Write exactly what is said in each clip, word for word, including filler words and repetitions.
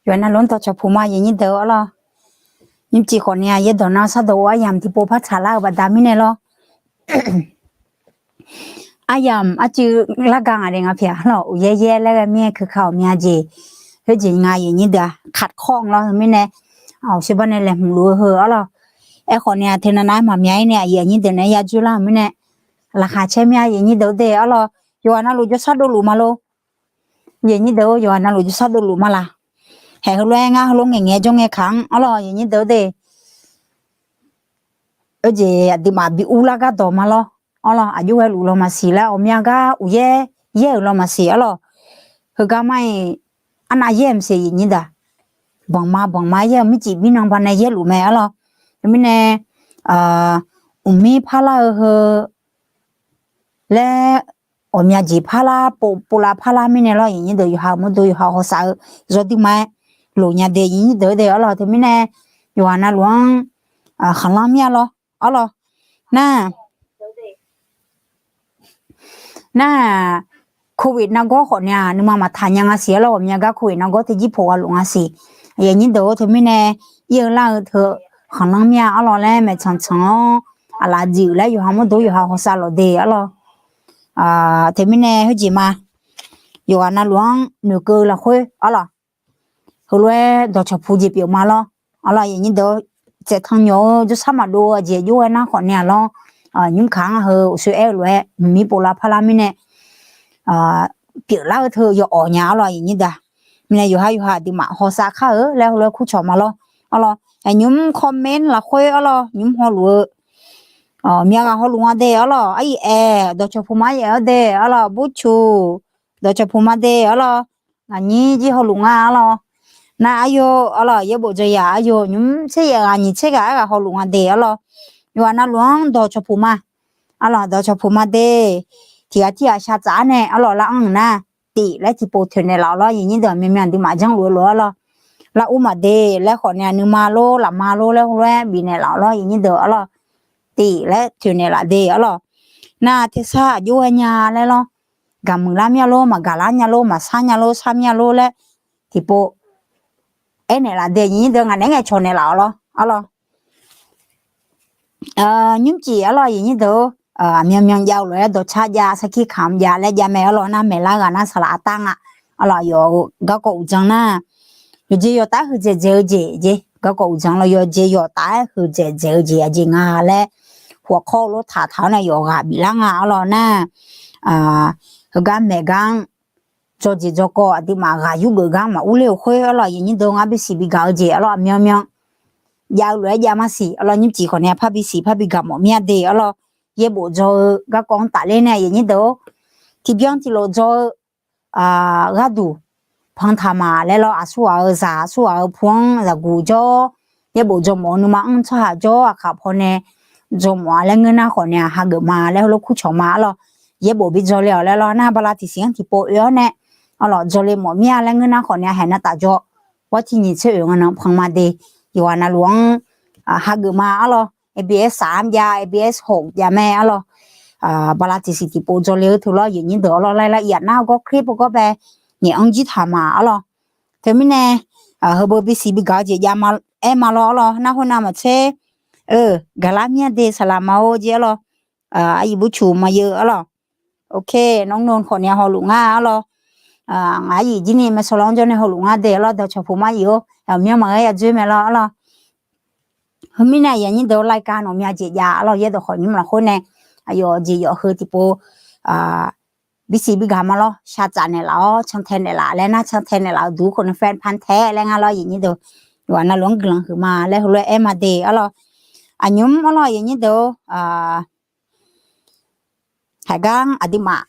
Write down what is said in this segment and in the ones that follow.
Yawqha navluf-anr dawqcawq puq ma, aqyuif aqnyir deuq-eu arlawr. Nymrcif khawfni-aq, yaerdawq nar sardawq-eu aryamq tiqpov par tsaqlar-eu baqda mirnae lawr. Aryamq arcuiv larga ngaq de nga pyeuf-a lawr, uqyaer yaer laer ghae mir-aer keuka ghawqmya jeq, khoerjeq nga aqyuif aqnyir deuq-aq, kaqkawr-anr lawr heu mirnae, aqshoe bar nae laeqhmq luf-eu heu arlawr. Aerkhawfni-aq, teunav nav-aer maqmya-ir nae aqyuif aqnyir deuq naeq-aer ya dzoerlar-euq mirnae, laqkhaq caer mir-a aqyuif aqnyir deuq-or de arlawr. Yawqha navluf jawrshar dovluf ma lor. Aqyuif aqnyir deuq-or, yawqha navluf jawrshar dovluf ma laq. Haeq heulof-aer ngar heulof ngaeqngaeq jawr ngae kaq-anr arlawr aqyuif aqnyir deuq-or de. Oejeq aqduimaf bi urlar gardawq ma lawr. Arlawr aqjox ghaeluf law maqsiq laer ghawqmya gar uqyaer yaer-euq law maqsiq arlawr. Heugar mar-iq arnav yaer-eu maqsiq aqyuif aqnyir deuq-aq, banqma banqma yaer-eu mircif mirnan baqdanae yaerluf mae arlawr. Teumirnae mqmir parlar-eu heu laer ghawqmya jeq parlar pov povlav parlar mirnae lawr aqyuif aqnyir deuq, yawqha-euq mawrdo yawqha hawsav-eu zawrdui ma-aer loq nya de aqyuif aqnyir deuq-or de arlawr. Teumirnae yawqha navluf-anr khanqlanr mir-a lawr arlawr. Nar nar, covid nargawr khawfni-aq nuima maqtaq nya nga siq arlawr, ghawqmya gar covid nargawr teujir poq gha luf nga siq. Aqyuif aqnyir deuq-or, teumirnae ir-eu lar-eu teu khanqlanr mir-a arlawr laer maeqtsanq tsanq-awr aqlaf juif laer yawqha mawrdo yawqha hawsav lawq de arlawr. Teumirnae khoerjeq ma, yawqha navluf-anr noeqkeuv-eu lafkhoer arlawr, heulof-aer dawqcawq puq jeq pyeuf ma lawr. Arlawr aqyuif aqnyir deuq-or, tsaeftaq nyawq-eu jawrshar maqdov-eu aqjeq aqjox ghae nar khawfni-aq lawr, nymr kaq-anr heu uqshoe aer-eu lof-aer mqmir povlav parlar mirnae pyeuflar-eu teu yawawq nya arlawr aqyuif aqnyir deuq-aq. Mirnae yawqha yawqha aqduimaf hawsav kar-eu laer heulof-aer kurcawq ma lawr. Arlawr aqnymr comment lafkhoer arlawr nymr hawluf-eu myav ghaq hawluf nga de arlawr. Aqyuif aer dawqcawq puq ma yaef-awr de arlawr, burcuq dawqcawq puq ma de arlawr. Ngaq nyir jir hawluf nga arlawr. Nar aqyawf arlawr yaerbof dzaw yaq aqyawf nymr tser yaef ghaq nyiq tser ghaq aerghaq hawluf nga de arlawr. Yawqha navluf-anr dawqcawq puq ma arlawr, dawqcawq puq ma de. Tiq ghaq tir ghaq shar tsaf-ar nae arlawr lar-anr nar, tif laer tiqpov toeqnaeq laf-awq lawr aqyuif aqnyir deuq, myanmyan aqduimaf janrluf-eu lof-aer arlawr. Lar ur maq de laer khawfni-aq nuima lor lafma lor laer heulof-aer bifnaeq laf-awq lawr aqyuif aqnyir deuq arlawr. Tif laer toeqnaeq laf de arlawr. Nar tersar aqjox ghae nya laer lawr, gaqmuiq lar mir-a lor, maqgaq lar nya lor, maqshar nya lor, shar mir-a lor laer tiqpov aernaeq laf de aqyuif aqnyir deuq, ngaq naeq-aer ngaeqcawq naeq laf-awq lawr arlawr. Nymrcif arlawr aqyuif aqnyir deuq-or, aqmyan myan jav-eu lof-aer dawqcar jav, sarkir kamq jav laer jav mae arlawr. Nar maeqlar ghaq nar saqlaq artav nga arlawr. Aqyawf-euq garkawv uqdzan nar, yawqjeq yawqtaf-aer huiqdzaeq dzaeq-eu jeq jeq, garkawv uqdzan lawr yawqjeq yawqtaf-aer huiqdzaeq dzaeq-eu jeq aqjeq nga laer, hawqkawr-eu lof taq taq-awr nae yawqghaq biflar nga arlawr nar, heugar maeq gar-anr dzawjeq dzawkawv aqduimaf ghaq yurgeuf gar maqur ler-euq khoer arlawr aqyuif aqnyir deuq, ngar bisiq bigaq-eu jeq arlawr aqmyan myan jav-eu lof-aer jav maqsiq arlawr. Nymrcif khawfni-aq par bisiq par bigaq mawf mir-a de arlawr. Yaerbof dzaw-eu garkawv-anr tafler nae aqyuif aqnyir deuq-or, tiqbyan tiqlof dzaw-eu gharduq, pantaq maq laer lawr, aqsur ghaq-euq zaq aqsur ghaq-euq pu-anr zaqguq jawr, yaerbof dzaw mawf-eu nuima-anr tsawrhaq jawr, aqkaq pawnae dzaw mawf-a laer ngeur nar khawfni-aq hageuf ma laer heulof kurcawq ma arlawr. Yaerbof bi dzaw le-awq laer lawr nar bala tiqsiq-anr tiqpov oe-awr nae arlawr dzaw le mawf mir-a laer ngeur nar khawfni-aq haeq nar taf dzaw, ghawr tir nyiq tser oeq nga nan pan ma de. Yawqghaq navluf-anr hageuf ma arlawr. A B S saq-anr jav, A B S hoq jav mae arlawr. Bala tiqsiq tiqpov dzaw le-eu teu lawr aqyuif aqnyir deuq arlawr, laer lar yaf nar gawr clip gawr bae nyaef-anr jir taq ma arlawr. Teumirnae heubeu bisiq bigaq-eu jeq jav ma, aer ma lawr arlawr. Nar khoernav maqtser, eu, gaqlar mir-a de saqlaq ma-or jeq arlawr. Aqyuif burcuq maqyeu arlawr. Ok, nawr nawr khawfni-aq hawluf nga arlawr. Ngaq aqyuif jir ni maeqsawq lawr-anr jawr nae hawluf nga de arlawr, dawqcawq puq ma yuf-or, aqmyan maqghae ya dzoer mae lawr arlawr. Heumirnae aqyuif aqnyir deuq-or, รายการ nawq myav jeq jav arlawr, yaerdawq khawf nymr lafkhoer nae aqyawf jeq yawf heu tiqpov bisiq bigaq ma lawr, shaqtsaf naeqlaf-awr cantae naeqlaf laer nar, cantae naeqlaf-eu duq khawf nae แฟนพันธุ์แท้ laer nga lawr aqyuif aqnyir deuq. Yawqghaq navluf-anr guiqlanq huiq ma laer heulof-aer aer ma de arlawr. Aqnymr arlawr aqyuif aqnyir deuq-or, haiq gar aqduimaf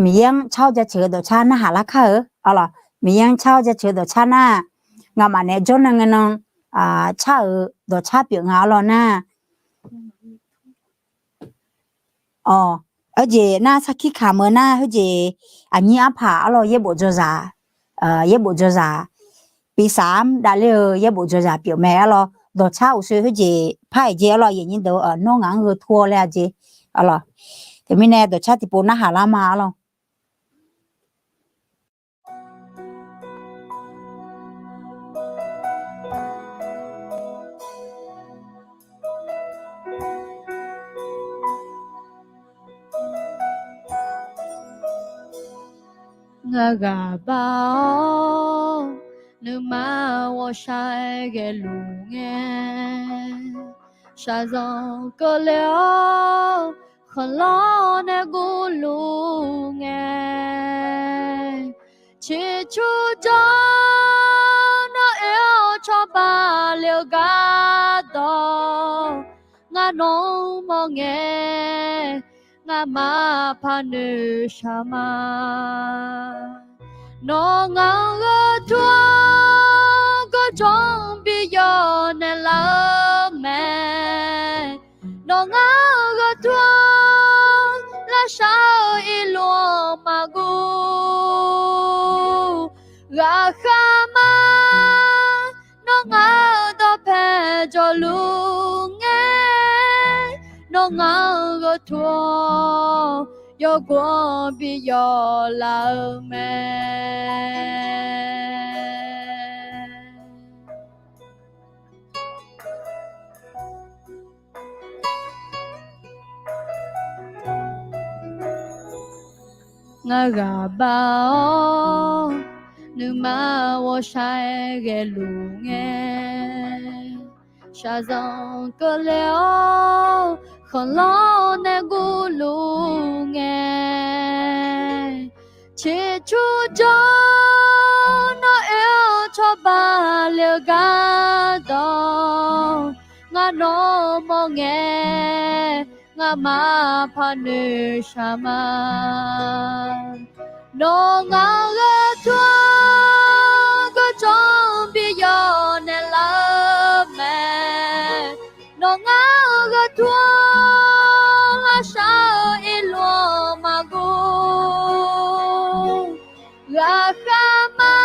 Miqyaer-anr car-awr jaceuq-eu dawqcar narhaq lar kar-eu arlawr. Miqyaer-anr car-awr jaceuq-eu dawqcar nar, ngamaf naeq-aer jawrnan ngae nan car-euq dawqcar pyeuf nga arlawr nar. Awq, heujeq nar sarkir kamq-eu nar heujeq aqnyir arpaq arlawr yaerbof dzawzaq, yaerbof dzawzaq, pisaf-anr davler-eu yaerbof dzawzaq pyeuf mae arlawr. Dawqcar uqshoe heujeq par-aeq jeq arlawr aqyuif aqnyir deuq-or, nawr ngaq-anr gheu tur-awr laer-a jeq arlawr. Teumirnae dawqcar tiqpov narhaq lar ma arlawr. Ngar ghaq bar-awr, nuima ghawqshaq ghaeluf ngae, shaqzanq keuvle-awr, khanqlanr nae guvluf ngae, ciqcur jawr nawr oe-awr cawba le-eu gardawq, ngar nawq-anr mawr ngae, ngamaf paq noeqshaq ma. Nawr ngaq-anr gheu tur-anr gawrjawr bi yawf naeqlaf-eu mae. Nawr ngaq-anr gheu tur-anr lavshar-eu irluf-anr maqguv. Ghaqkhav ma, nawr ngaq-euq dawqpae jawqluf ngae, nawr ngaq-anr gheu tur-anr yawgov-anr bi yawf laf-eu mae. Ngar ghaq bar-awr, nuima ghawqshaq ghaeluf ngae, shaqzanq keuvle-awr, khanqlanr nae guvluf ngae, ciqcur jawr nawr oe-awr cawba le-eu gardawq, ngar nawq-anr mawr ngae, ngamaf paq noeqshaq ma. Nawr ngaq-anr gheu tur-anr gawrjawr bi yawf naeqlaf-eu mae. Nawr ngaq-anr gheu tur-anr lavshar-eu irluf-anr maqguv. Ghaqkhav ma,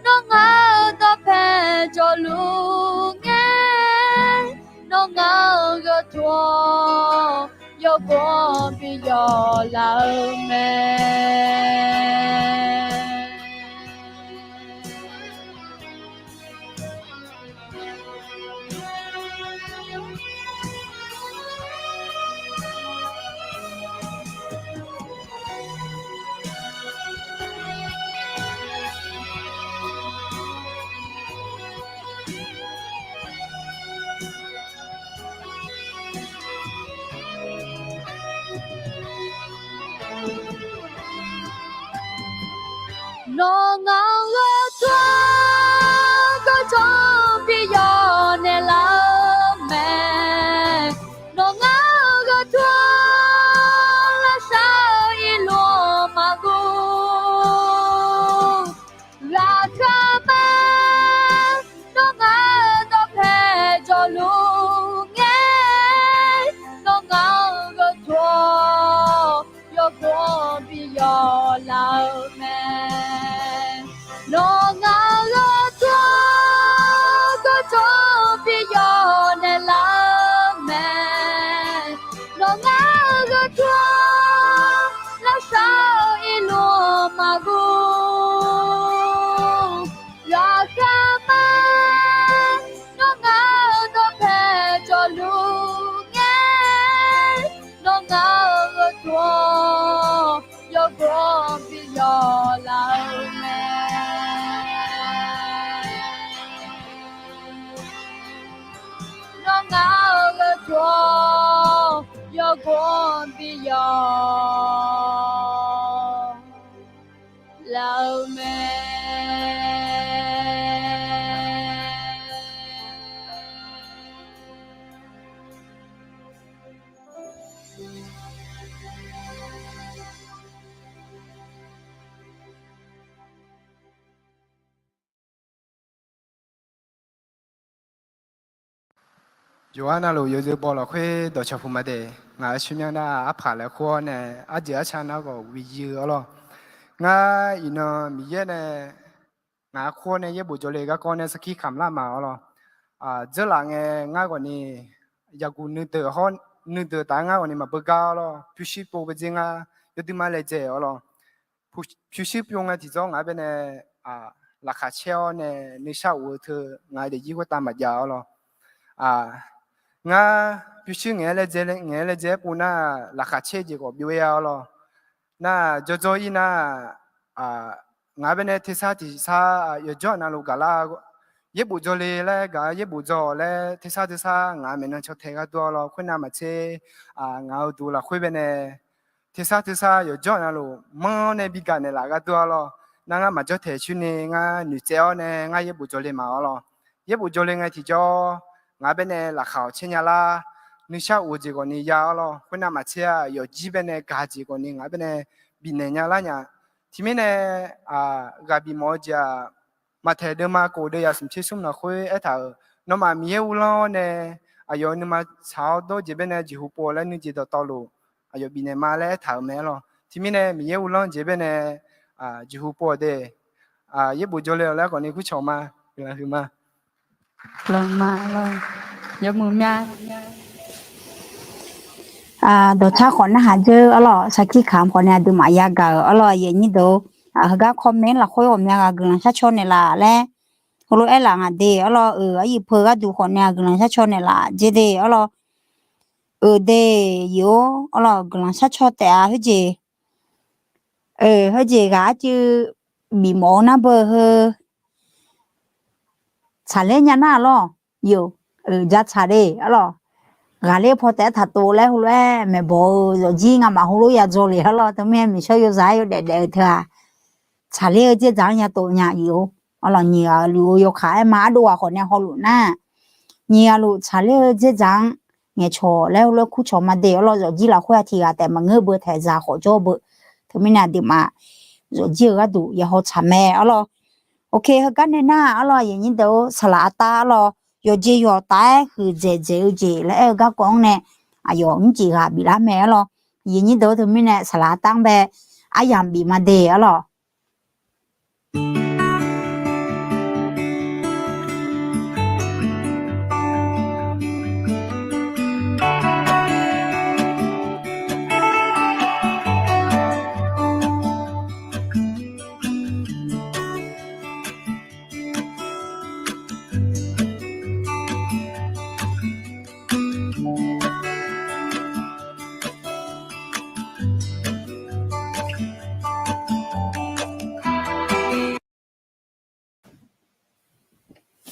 nawr ngaq-euq dawqpae jawqluf ngae, nawr ngaq-anr gheu tur-anr yawgov-anr bi yawf laf-eu mae. Nawr ngaq-anr gheu tur-anr gawrjawr bi yawf naeqlaf-eu mae. Nawr ngaq-anr gheu tur-anr lavshar-eu irluf-anr maqguv. Ghaqkhav ma, nawr ngaq-euq dawqpae jawqluf ngae, nawr ngaq-anr gheu tur-anr yawgov-anr bi yawf laf-eu mae. Nawr ngaq-anr gheu tur-anr gawrjawr bi yawf naeqlaf-eu mae. Nawr ngaq-anr gheu tur-anr lavshar-eu irluf-anr maqguv. Ghaqkhav ma, nawr ngaq-euq dawqpae jawqluf ngae, nawr ngaq-anr gheu tur-anr yawgov-anr bi yawf laf-eu mae. Nawr ngaq-anr gheu tur-anr yawgov-anr bi yawf laf-eu mae. Yawqghaq navluf yawzeu baw lafkhoer dawqcawq puq ma de. Ngaq-euq tsawrmyanr nar arpaq laer khoer-awr nae, arjeuq arca nar khawf bi yui-eu arlawr. Ngar iqnan Miqyaer nae ngaq-euq khoer nae yaerbof jawrle garkawv nae sarkir kamq lar ma arlawr. Dzeurlaf ngae ngar khawf ni yaqguq nuideuq hawr, nuideuq taf-aer ngar khawf ni maqbeugar arlawr. Pyurshuir pov beujer ngar yawduima laejae arlawr. Pyurshuir pyov nga tiqjawr ngaq-anr baenae laqkhaq caer-awr nae nuishar of-eu teu ngaq-euq daefzir khoertav maqjav arlawr. Ngar pyurshuir ngaeq-aer laejae, ngaeq-aer laejae-aer pov nar, laqkhaq caer jeq khawf byov-ir-a arlawr. Nar jawrjawr-ir nar, ngaq-anr baenae tersar tiqsar yawqjawr navluf gaqlar, yaerbof dzawle laer gaq-a, yaerbof dzaw-awq laer tersar tersar ngaq-anr maeqnan caw tae ghardur-awr lawr, khoernav maqtser ngaq-euq duq lafkhoer baenae tersar tersar yawqjawr navluf manr-awr nae bi gaq naeqlaf ghardur-awr lawr, nar ngar maqjawr taeq coer ni ngar noeqtsaev-awr nae ngar yaerbof dzawle ma-awr lawr. Yaerbof dzawle ngae tiqjawr, ngaq-anr baenae laqkhaq-awq caer nya lar, nuishar of-eu jeq ghawqni ya-awr lawr, khoernav maqtser-a yawqjir baenae gaq jeq ghawqni ngaq-anr baenae bifnaeq nya lar nya. Teumirnae ghaq bifmawf-eu jeq-aq, Maqtaeq deuvma kof deuv yaf smq tser smr lafkhoer aertaq-euq, nawmaf Miqyaer uvlanr-awr nae aqyawf-euq nuima tsaq-awr dawr jeq baenae jeqhu pov-awq laer nuijeq dawqtawvluf aqyawf bifnaeq ma laer aertaq-euq mae-awr lawr. Teumirnae Miqyaer uvlanr jeq baenae jeqhu pov-awq de. Yaerbof dzawle-awq laer khawfni kurcawq ma, guiqlanq huiqma. Yawmuiq mya dawqtar khawf narhaq dzeur-awr lawr, sarkir kamq khawfni aqduimaf yagaq-euq-awr lawr, aqyuif aqnyir deuq-or, heugar comment lafkhoer ghawqmya ghaq guiqlanq sharcaw naeqlaf laer heulof-aer laf ngaq de-awr lawr, euq aryuif peu gharduq khawfni-aq guiqlanq sharcaw naeqlaf dzer de-awr lawr, euq de, yawf-awr lawr, guiqlanq sharcaw taef-a khoerjeq, khoerjeq ghaq arcuiv bifmawf-eu nar beu heu tsaqler nya nar-a lawr, yawf, ja tsaq de-awr lawr, ghaqler paw taef-aer taqtov laer heulof-aer maeqbawq-eu zawqjir ngamaf heulof ya dzaw le-awr lawr, teumirnae miqshawr yawzaq-aer yawdaef daef-eu teu-aq, tsaqler-eu dzerdzaq-anr ya tov nya-awr lawr, nyiq ghaq luf-eu yawkaq-aer ma ardov ghaq khawfni hawluf nar, nyiq ghaq luf tsaqler-eu dzerdzaq-anr ngaeqcawq laer heulof-aer kurcawq ma de-awr lawr, zawqjir lafkhoer-aq tiq ghaq taef maqngeur beu taef zaq khawf jawr beu, teumirnae aqduimaf zawqjir-eu gharduq yahaw tsaq mae-awr lawr. Ok, heugar nae nar-awr lawr, aqyuif aqnyir deuq-or, saqlaq artav-awr lawr, yawqjeq yawqtaf-aer huiqdzaeq dzaeq-eu jeq laer aer-eu garkawv-anr nae aqyawf mrcif ghaq biflar mae-awr lawr, aqyuif aqnyir deuq-or, teumirnae saqlaq artav-anr bae aryamq bif ma de-awr lawr.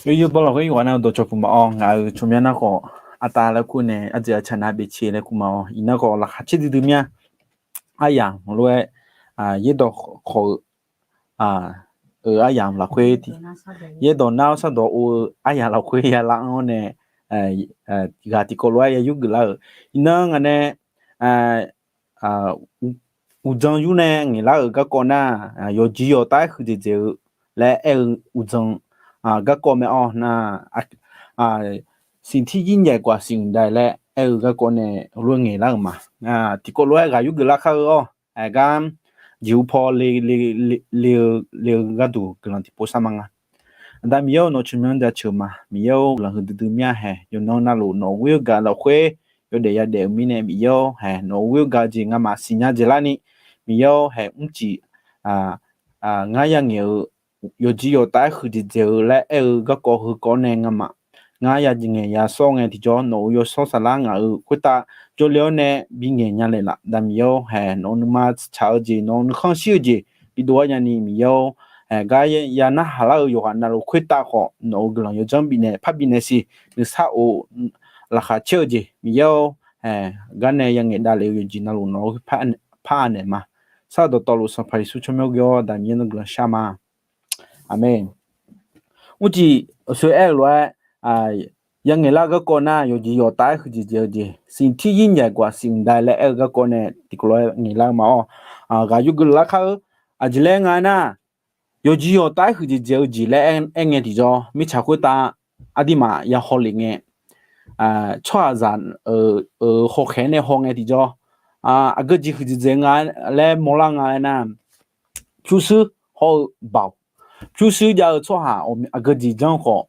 Yawqyawq bawrlawq khoer yawqghaq nav-eu dawqcawq puq ma-awr, ngaq-euq tsawrmyanr nar khawf, artav laer kur nae ardzaeq aqcaq nav bifceq laer kur ma-awr, iqnan khawf laqkhaq caer duidui mya. Aryamq lof-aer, yaerdawq khawf-eu, eu aryamq lafkhoer, yaerdawq nar-awr shardawq or-eu aryamq lafkhoer ya lar-anr-awr nae, ghaq tiqkawv lof-aer ya yurgeuf lar-euq. Iqnan ngaq nae uqdzan yur nae ngaeqlar-euq garkawv nar, yawqjeq yawqtaf-aer huiqdzaeq dzaeq-eu laer aer-eu uqdzan garkawv mae-awr nar, สิ่งที่ยิ่งใหญ่กว่าสิ่งอื่นใด laer aer-eu garkawv nae lof-aer ngaeqlar-euq ma. Tiqkawv lof-aer ghaq yurgeuf lar kar-eu-awr, aqgar jeqhu paw le, le-eu gharduq guiqlanq tiqpov shar ma nga. Aqda Miqyaer-or, nawq tsawrmyanr jaceuq ma. Miqyaer-or, guiqlanq huiqdui dui mya hae yawqnan navluf nawq-euq ghoer-eu gaq lafkhoer yawdaef yadaef-eu mirnae Miqyaer-or, hae nawq-euq ghoer-eu gaq jeq ngamaf siqnya dzaeqlar ni, Miqyaer-or, hae mrcif ngar ya ngaeq-eu yawqjeq yawqtaf-aer huiqdzaeq dzaeq-eu laer aer-eu garkawv heukawv nae ngamaf ngar ya ngaeq ya sawr ngae tiqjawr, nawq-euq yawshawr saflar ngaq-euq khoertav jawrle-awr nae bingaeq nya le laf. Aqda Miqyaer-or, hae nawq-euq nuima tsaq-eu jeq, nawq-euq nuikhanr shir-eu jeq bidov-aer nyani Miqyaer-or, hae gar ya narhaq lar-eu yawqghaq navluf khoertav khawf nawq-euq guiqlanq yawdzanr bifnaeq parbifnaeq siq nuisar of laqkhaq caer-eu jeq Miqyaer-or, hae gar nae ya ngaeq davlef-eu yawqjeq navluf nawq-euq par-a naeq ma. Sar dawqtawvluf Sanqpaq Yeqsur tsawrmyanr ghoe-awr Aqda Miqyaer nawr guiqlanq shar ma. Aqmeq. Mrcif aqsoeq aer-eu lof-aer, ya ngaeqlar-eu garkawv nar yawqjeq yawqtaf-aer huiqdzaeq dzaeq-eu jeq, สิ่งที่ยิ่งใหญ่กว่าสิ่งอื่นใด laer aer-eu garkawv nae tiqkawv lof-aer ngaeqlar-eu ma-awr, ghaq yurgeuf lar kar-eu. Aqjeq laer nga aernar, yawqjeq yawqtaf-aer huiqdzaeq dzaeq-eu jeq laer aer ngae tiqjawr, mirtsaq khoertav aqduimaf ya haw lef ngae, tsawrhaqzaq-euq hawkhaeq-aer nae haw ngae tiqjawr, aqgeu jeq huiqdzaeq dzaeq nga laer mawrlar nga aernar, pyurshuir hawr-eu baoq. Pyurshuir jav-eu tsawrhaq aqgeu jeq janr khawf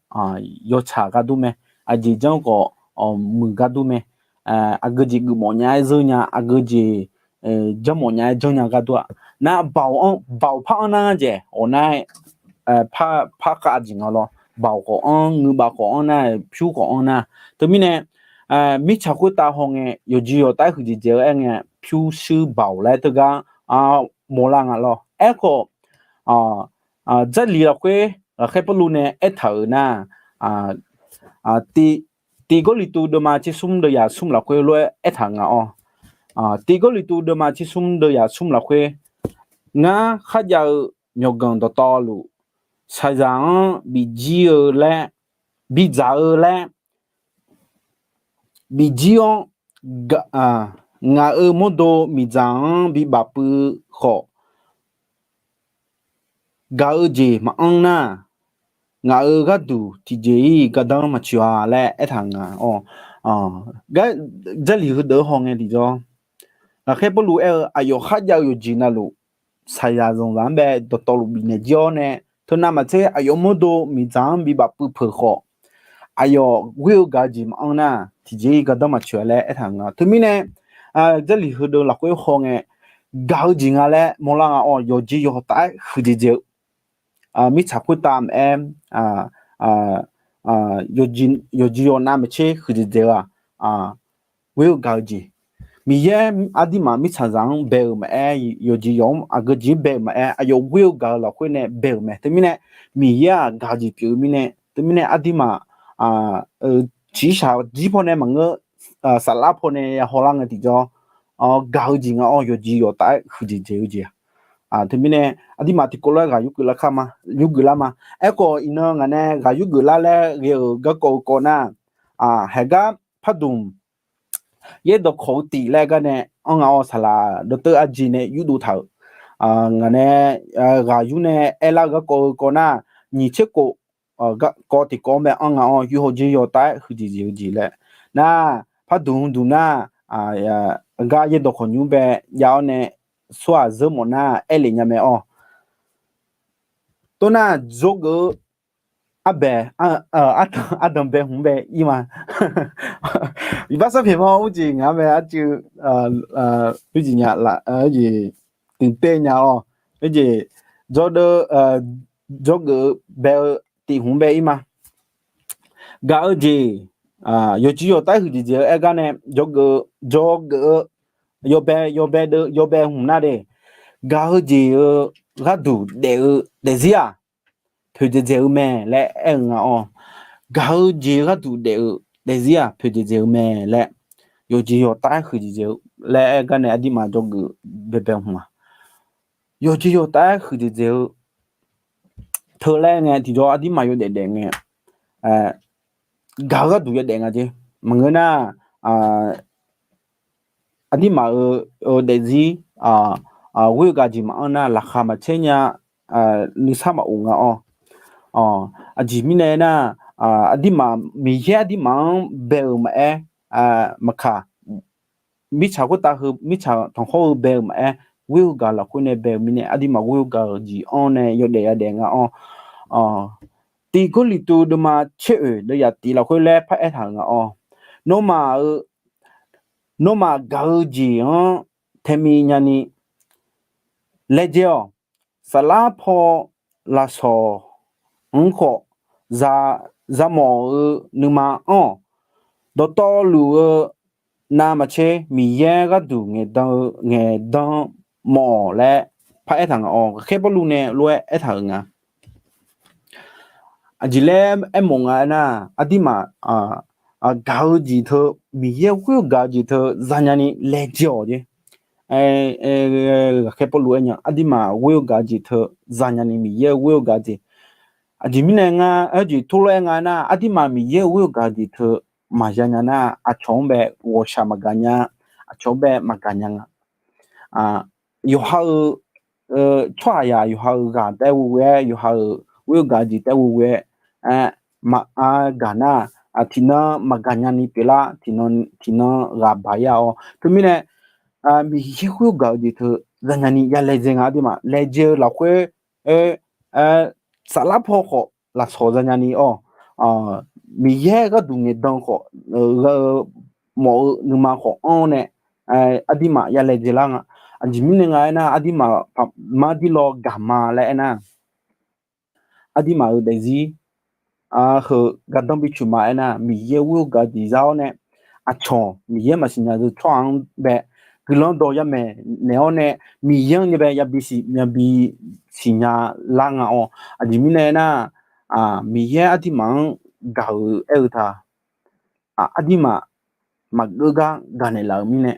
yawtsaq gar dur mae, aqjeq janr khawf muiq gar dur mae, aqgeu jeq geufmawf nya-aer zeur nya, aqgeu jeq janrmawf nya-aer janr nya gar dur-a. Nar baoq-anr, baoq par-anr nar jeq awq nar-aer par khav jeq nga lawr. Baoq khawf anr, ngeubav khawf anr nar, pyur khawf anr nar. Teumirnae mirtsaq khoertav haw ngae yawqjeq yawqtaf-aer huiqdzaeq dzaeq-eu aer ngae, pyurshuir baoq laer teugar mawrlar nga lawr. Aerkhawf Jarlif lafkhoer ghaqkhaer Pawrluv nae aertaq-euq nar, Tiq, Tiq Gawrliqtu deuvma tsersmr deuvzaq smr lafkhoer lof-aer aertaq nga awr, Tiq Gawrliqtu deuvma tsersmr deuvzaq smr lafkhoer, ngar kharjav-eu myawqganq dawqtawvluf, shaqzaq-anr bijir-eu laer, bidzaq-eu laer, bijir-awr, ngaq-euq mawrdo miqdzaq-anr bibaf puiv khawf, gaq-eu jeq maqanr nar, ngaq-euq gharduq tiqjeq-ir gardanr maqtsoeq-a laer aertaq nga awr, gar, Jarlif heudeuq-anr hawngae tiqjawr, ghaqkhaer Pawrluv aer-eu aqyawf kharjav-eu yawqjeq navluf, shaqzaq zanqzaq-anr bae dawqtawvluf bifnaeq jir-awr nae, teunav maqtser aqyawf mawrdo miqdzaq-anr bibaf puiv peuq khawf, aqyawf ghoer-eu gaq-eu jeq maqanr nar, tiqjeq-ir gardanr maqtsoeq-a laer aertaq nga. Teumirnae, Jarlif heudeuq lafkhoer hawngae, gaq-eu jeq nga laer mawrlar nga awr, yawqjeq yawq taf-aer huiqdzaeq dzaeq-eu, mirtsaq khoertav maqaer, yawqjeq yawq navmaqtser huiqdzaeq dzaeq-eu-aq, ghoer-eu gaq-eu jeq, Miqyaer aqdirmaf mirtsaqzaq-anr bae-euq maqaer, yawqjeq yawq-anr aqgeu jeq-anr bae-euq maqaer, aqyawf ghoer-eu gaq-eu lafkhoer nae bae-euq mae. Teumirnae, Miqyaer-aq gaq-eu jeq pyeuf-eu mirnae, teumirnae aqdirmaf ciqshaq jir pawnae maqngeur, saflar pawnae ya hawlar ngae tiqjawr, gaq-eu jeq nga awr, yawqjeq yawq taf-aer huiqdzaeq dzaeq-eu jeq-a. Teumirnae aqdirmaf tiqkawv lof-aer ghaq yurgeuf lar kar ma, yurgeuf lar ma. Aerkhawf iqnan ngaq nae ghaq yurgeuf lar laer ghae-euq garkawv-eu kawv nar, haeqgar pardmq yaerdawq kawq-eu tif laer gar nae anr nga awr, saqlaq dawrteuv arjeq nae yurdov taq-euq, ngaq nae ghaq yur nae aerlar-eu garkawv-eu kawv nar, nyiq tser khof kawv tiqkawv-anr bae anr nga awr, yawqjeq yawq taf-aer huiqdzaeq dzaeq-eu jeq laer. Nar, pardmq duq nar, gar yaerdawq kawq nymr bae jav-awr nae, tsawrhaq zeur mawf nar aerlef nya mae awr. Toxnar dzawgeuf-eu arbae, ardanq bae hmq bae ir ma. Iqbax sarpaeq ma urjeq ngaq-anr bae arcuiv, urjeq nya laf, urjeq tiqter nya awr, urjeq dzawgeuf, dzawgeuf-eu bae-eu tif hmq bae ir ma. Gaq-eu jeq, yawqjeq yawq taf-aer huiqdzaeq dzaeq-eu aer gar nae, dzawgeuf, dzawgeuf-eu yawbae, yawbae deuv, yawbae hmq nar de, gaq-eu jeq-eu gharduq daef-eu daefzir-aq, poeqdzaeq dzaeq-eu mae laer aer-eu nga awr, gaq-eu jeq-eu gharduq daef-eu daefzir-aq, poeqdzaeq dzaeq-eu mae laer, yawqjeq yawq taf-aer huiqdzaeq dzaeq-eu laer aer gar nae aqdirmaf dzawgeuf baebae hmq-aq, yawqjeq yawq taf-aer huiqdzaeq dzaeq-eu teu laer ngae tiqjawr aqdirmaf yawdaef daef ngae, gaq-eu gharduq yawdaef nga jeq. Maqngeur nar, aqdirmaf-eu daefzir ghoer-eu gaq jeq maqanr nar, laqkhaq maqtser nya, nuisar maqof nga awr. Aqjeq mirnae aernar, aqdirmaf Miqyaer aqdirmaf-anr bae-euq maqaer, maqkaq, mirtsaq khoertav heu, mirtsaq tanqkhawr-eu bae-euq maqaer, ghoer-eu gaq lafkhoer nae bae-euq mirnae aqdirmaf ghoer-eu gaq-eu jeq anr nae yawdaef yadaef nga awr. Tiq Gawrliqtu deuvma tser oeq deuv yaf tif lafkhoer laer paraer taq-euq nga awr. Nawmaf-eu, nawmaf gaq-eu jeq-anr taemi nyani laejae-awq. Saflar paw lafsawq-anr khawf, za, zamawf-eu nuima anr-awq. Dawqtawvluf-eu navmaqtser Miqyaer gharduq ngaeqdan-eu ngaeqdan mawf-awq laer paraer taq nga awr, ghaqkhaer Pawrluv nae lof-aer aertaq-euq nga. Aqjeq laer aermawf nga aernar, aqdirmaf gaq-eu jeq teu, Miqyaer ghoer-eu gaq-eu jeq teu zanya ni laejae-awq jeq. Ghaqkhaer Pawrluv aer nya, aqdirmaf ghoer-eu gaq-eu jeq teu zanya ni Miqyaer-eu ghoer-eu gaq-eu jeq. Aqjeq mirnae ngar, aqjeq tov lof-aer nga aernar, aqdirmaf Miqyaer-eu ghoer-eu gaq-eu jeq teu maqya nya nar, aqcawq-anr bae ghawqshaq maqgaq nya, aqcawq-anr bae maqgaq nya nga. Yawqha-eu tsawrhaqzaq yawqha-euq ghaq taef-aer ghoe-aer, yawqha-euq ghoer-eu gaq-eu jeq taef-aer ghoe-aer, maqgaq nar, tiqnan maqgaq nya ni pyeuflar, tiqnan ghaq baq-ir-a awr. Teumirnae, Miqyaer ghoer-eu gaq-eu jeq teu zanya ni ya laejae nga. Aqdirmaf laejae-eu lafkhoer, saflar paw khawf lafsawq zanya ni awr, Miqyaer gharduq ngaeqdan khawf, mawf-eu nuima khawf anr nae, aqdirmaf ya laejae lar nga. Aqjeq mirnae nga aernar, aqdirmaf paqmar dirlaw gaq ma laer aernar, aqdirmaf-euq daefzir heu gardanr bicuf ma aernar, Miqyaer ghoer-eu gaq-eu jeq za-awr nae, aqcawq Miqyaer maqsiq nya-eu tsawrhaq-anr bae guiqlanq dawq yamaeq naeq-awr nae, Miqyaer-anr nya bae yabi siqnya lar nga-awr. Aqjeq mirnae aernar, Miqyaer aqdirmaf-anr gaq-euq aer-eu ta, aqdirmaf maqgeur gar gaqnaeq laf-euq mirnae.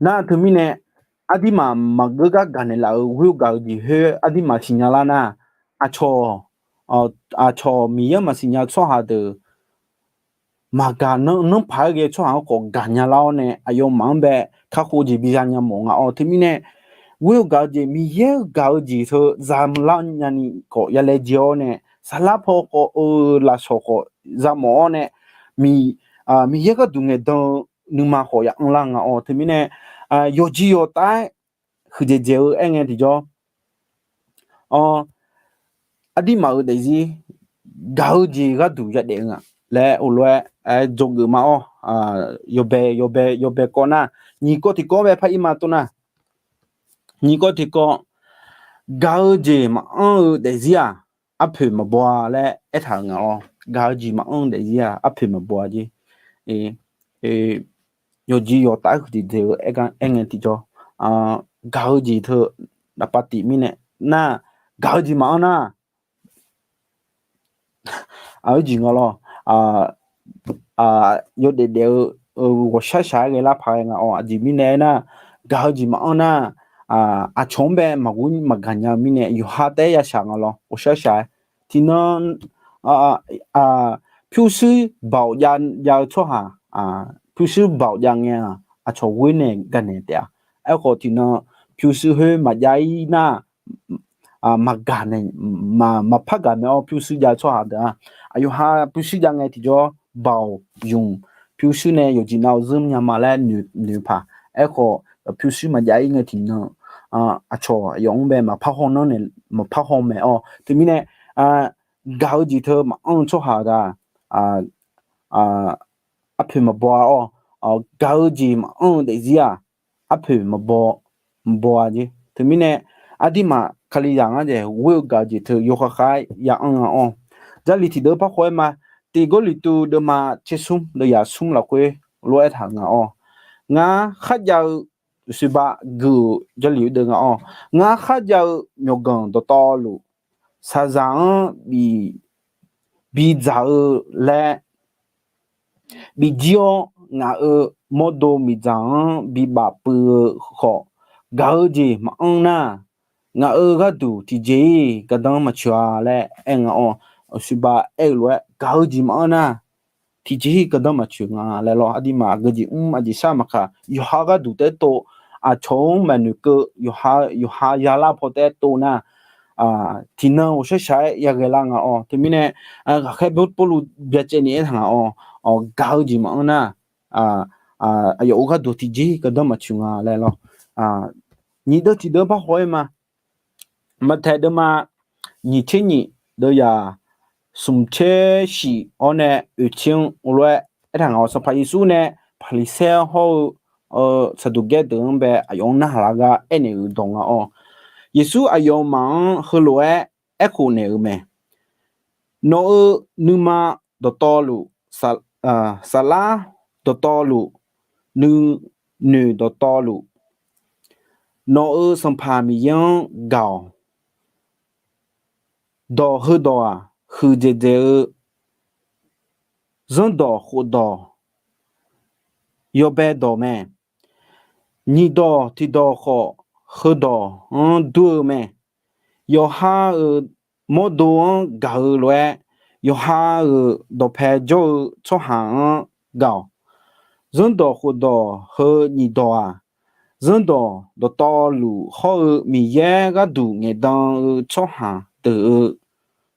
Nar teumirnae, aqdirmaf maqgeur gar gaqnaeq laf-euq ghoer-eu gaq-eu jeq khoer aqdirmaf siqnya lar nar, aqcawq, aqcawq Miqyaer-anr maqsiqnya-eu tsawrhaq deuq maqgaq nanrpaq-aer ghae-eu tsawrhaq-anr khawf gaqnya lar-awr nae, aqyawfmaf-anr bae kakhof jeq bi zanya mawf nga-awr. Teumirnae, ghoer-eu gaq-eu jeq, Miqyaer-eu gaq-eu jeq teu zalar nyani khawf yalaejae-awr nae, saflar paw khawf-eu lafsawq khawf zamawf-awr nae, Miqyaer gharduq ngaeqdan-eu nuima khawf ya anrlar nga-awr. Teumirnae, yawqjeq yawqtaf-aer huiqdzaeq dzaeq-eu aer ngae tiqjawr, aqdirmaf-euq daefzir gaq-eu jeq gharduq yadaef-eu nga laer heulof-aer dzawgeuf ma-awr. Yawbae yawbae yawbae kawv nar, nyiq kawv tiqkawv bae par ir ma tov nar, nyiq kawv tiqkawv, gaq-eu jeq maqanr-eu daefzir-aq, arpoeq maqbaw-a laer aertaq-euq nga-awr. Gaq-eu jeq maqanr-eu daefzir-aq, arpoeq maqbaw-a jeq. Yawqjeq yawqtaf-aer huiqdzaeq dzaeq-eu aer ngae tiqjawr, gaq-eu jeq teu lafpav tif mirnae nar, gaq-eu jeq maqanr nar, aqjeq nga lawr, yawdaef daef-eu ghawqshaq shaq-aer ghae lar paq ghae nga-awr. Aqjeq mirnae aernar, gaq-eu jeq maqanr nar, aqcawq-anr bae maqghur maqgaq nya-eu mirnae yawqha taef-aer yashaq nga lawr, ghawqshaq shaq-aer. Tiqnan pyurshuir baoq jav-eu tsawrhaq, pyurshuir baoq jav ngae-aq, aqcawq ghoer nae gaqnaeq taef-a. Aerkhawf tiqnan pyurshuir khoer maqjav-ir nar, maqgaq nae, maqpar gaq mae-awr pyurshuir jav-eu tsawrhaq deuq-aq, aqyawfha pyurshuir jav ngae tiqjawr baoq ymq pyurshuir nae yawqjeq nav-eu zeur nya ma laer noeq paq. Aerkhawf pyurshuir maqjav-ir ngae tiqnan, aqcawq aqyawf-anr bae maqpar haw nanr nae, maqpar haw mae-awr. Teumirnae, gaq-eu jeq teu maqanr-eu tsawrhaq-aq, arpoeq maqbaw-a-awr. Gaq-eu jeq maqanr-eu daefzir-aq, arpoeq maqbaw, maqbaw-a jeq. Teumirnae, aqdirmaf kalizaq ngar dzaeq ghoer-eu gaq-eu jeq teu yawkhav khav-aer ya anr nga-awr. Jarlif tiqdeuv par khawf-aer ma, tiq Gawrliqtu deuvma tsersmr deuvzaq smr lafkhoer lof-aer taq nga-awr. Ngar kharjav-eu, siqbav gui-euq Jarlif deuv nga-awr. Ngar kharjav-eu myawqganq dawqtawvluf, shaqzaq-anr bi, bidzaq-eu laer bijir-awr, ngaq-euq mawrdo miqdzaq-anr bibaf puiv-eu khawf, gaq-eu jeq maqanr nar, ngaq-euq gharduq tiqjeq-ir gardanr maqtsoeq-a laer aer nga-awr. Aqsiqbav aer-eu lof-aer gaq-eu jeq maqanr nar, tiqjeq-ir gardanr maqtsoeq nga laer lawr. Aqdirmaf aqgeu jeq mr aqjeq shar maqkaq, yawqha gharduq taef-aer tov, aqcawq-anr maqnoeq keuv, yawqha yalar paw taef-aer tov nar, tiqnan ghawqshaq shaq-aer yaghae lar nga-awr. Teumirnae, ghaqkhaer Pawrluv byacaevni aertaq nga-awr, gaq-eu jeq maqanr nar, aqyawf-euq gharduq tiqjeq-ir gardanr maqtsoeq nga laer lawr. Nyiq deuv tiqdeuv par haw-aer ma. Maqtaeq deuvma nyiq tser nyiq deuvzaq smq tser shif-awr nae oeq tser-anr lof-aer aertaq nga-awr. Sanqpaq Yeqsur nae Paqliqsaer hawr-eu Saqduqgaer deuq-anr bae aqyawf-anr narhaq lar gar aernaeq-euq dawq nga-awr. Yeqsur aqyawfmaf-anr heulof-aer aerkhof naeq-euq mae. Nawq-euq nuima dawqtawvluf, saflar dawqtawvluf, nuinoeq dawqtawvluf, nawq-euq Sanqpaq Miqyaer-anr gaq-awq. Dawq heudawq-aq, huiqdzaeq dzaeq-eu zanrdawq khofdawq yawbae dawq mae. Nyiq dawq tiqdawq khawf, heudawq-anr dur-eu mae. Yawqha-euq mawrdo-anr gaq-eu lof-aer, yawqha-euq dawqpae jawr-eu tsawrhaq-anr gaq-awq. Zanrdawq khofdawq heu nyiq dawq-aq, zanrdawq dawqtawvluf hawr-eu Miqyaer gharduq ngaeqdan-eu tsawrhaq deuq-eu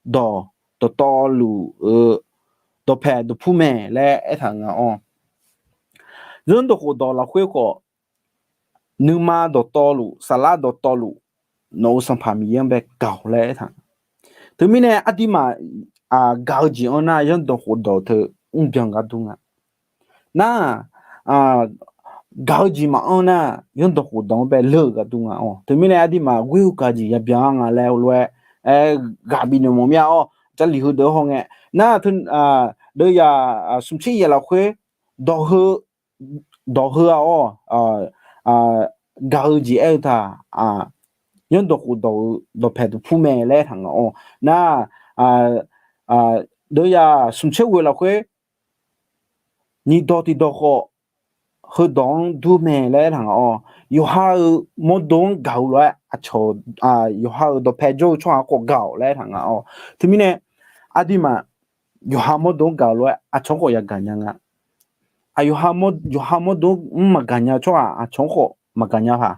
dawq dawqtawvluf-eu dawqpae dawqpur mae laer aertaq nga-awr. Zanrdawq khofdawq lafkhoer khawf, nuima dawqtawvluf, saflar dawqtawvluf, nawq-euq Sanqpaq Miqyaer-anr bae gaq-awq laer aertaq. Teumirnae aqdirmaf gaq-eu jeq-anr nar, zanrdawq khofdawq teu mrbyan gar dur nga. Nar, gaq-eu jeq maqanr nar, zanrdawq khofdawq-anr bae leur-euq gar dur nga-awr. Teumirnae aqdirmaf ghoer-eu gaq jeq yabyan nga laer heulof-aer, aer, ghaq bifnaeq mawf mir-a-awr, Jarlif heudeuq hawngae. Nar, deuvzaq smq tser yaeq lafkhoer dawq heu, dawq heu-a-awr, gaq-eu jeq aer-eu taq, nyanrdawq khofdawq-eu dawqpae dawqpur mae laer aertaq nga-awr nar, deuvyaq smq tser ghoeq lafkhoer nyiqdawq tiqdawq khawf heudawq-anr dur mae laer aertaq nga-awr, yawqha-euq mawrdo-anr gaq-eu lof-aer aqcawq, yawqha-euq dawqpae jawr-eu tsawrhaq khawf gaq-awq laer aertaq nga-awr, teumirnae aqduimaf yawqha mawrdo-anr gaq-eu lof-aer aqcawq-anr khawf yagaq nya nga. Aq, yawqha mawrdo-anr maqgaq nya-eu tsawrhaq aqcawq-anr khawf maqgaq nya paq.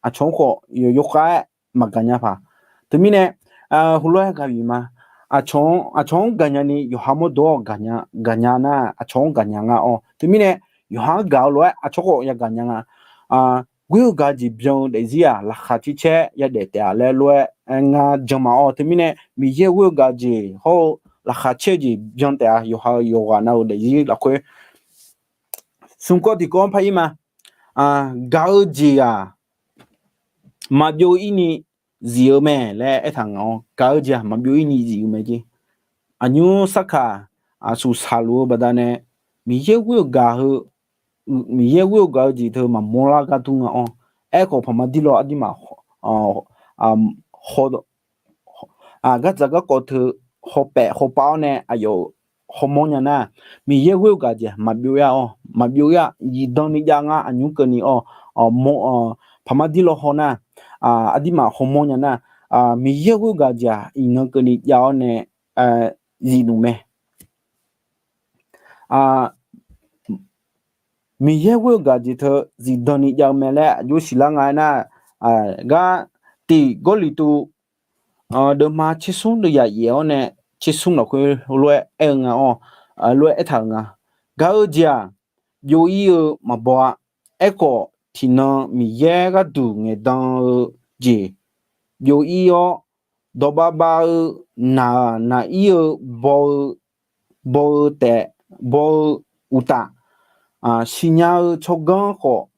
Aqcawq-anr khawf yawkhav-aer maqgaq nya paq. Teumirnae heulof-aer gaq bif ma. Aqcawq-anr gaqnya ni yawqha mawrdo-anr gaqnya nar, aqcawq-anr gaqnya nga-awr, teumirnae yawqha-anr gaq-eu lof-aer aqcawq khawf yagaq nya nga. Ghoer-eu gaq-eu jeq byan-eu daefzir-aq, laqkhaq caer caer yadaef taef-a laer lof-aer ngar jan ma-awr, teumirnae Miqyaer ghoer-eu gaq-eu jeq hawr-eu laqkhaq caer-eu jeq byan taef-a, yawqha-eu yawqghaq nav-euq daefzir lafkhoer smq kawv tiqkawv-anr par ir ma. Gaq-eu jeq-aq, maqbyov ir ni zif-eu mae laer aertaq nga-awr, gaq-eu jeq-aq maqbyov ir ni zif-eu mae jeq. Aqnymr sarkaq aqsur saqluf-eu baqdanae, Miqyaer ghoer-eu gaq heu, Miqyaer ghoer-eu gaq-eu jeq teu maqmawr lar gar dur nga-awr, aerkhawf paqma dir law aqduimaf haw gardzaq garkawv teu hawpaef hawpav-awr nae aqyawf-euq hawmawr nya nar, Miqyaer ghoer-eu gaq jeq maqbyov ir-a-awr, maqbyov ir-a, zifdan ni jav ngar aqnymr keuvni-awr, paqma dir law haw nar, aqduimaf hawmawr nya nar, Miqyaer ghoer-eu gaq jeq-aq iqnan keuvni jav-awr nae zifluf mae. Miqyaer ghoer-eu gaq jeq teu zifdan ni jav-eu mae laer aqjox siqlar nga aernar, gar tiq Gawrliqtu deuvma tsersmr deuvyaq yaef-awr nae tsersmr lafkhoer lof-aer aer-eu nga-awr, lof-aer aertaq-euq nga. Gaq-eu jeq-aq, byov ir-eu maqbaw-a. Aerkhawf, tiqnan Miqyaer gharduq ngaeqdan-eu jeq byov ir-awr, dawqbav bav-eu naq-aq naq ir-eu baw-eu baw-eu taef, baw-eu uqtaf, siqnya-eu tsawrganr khawf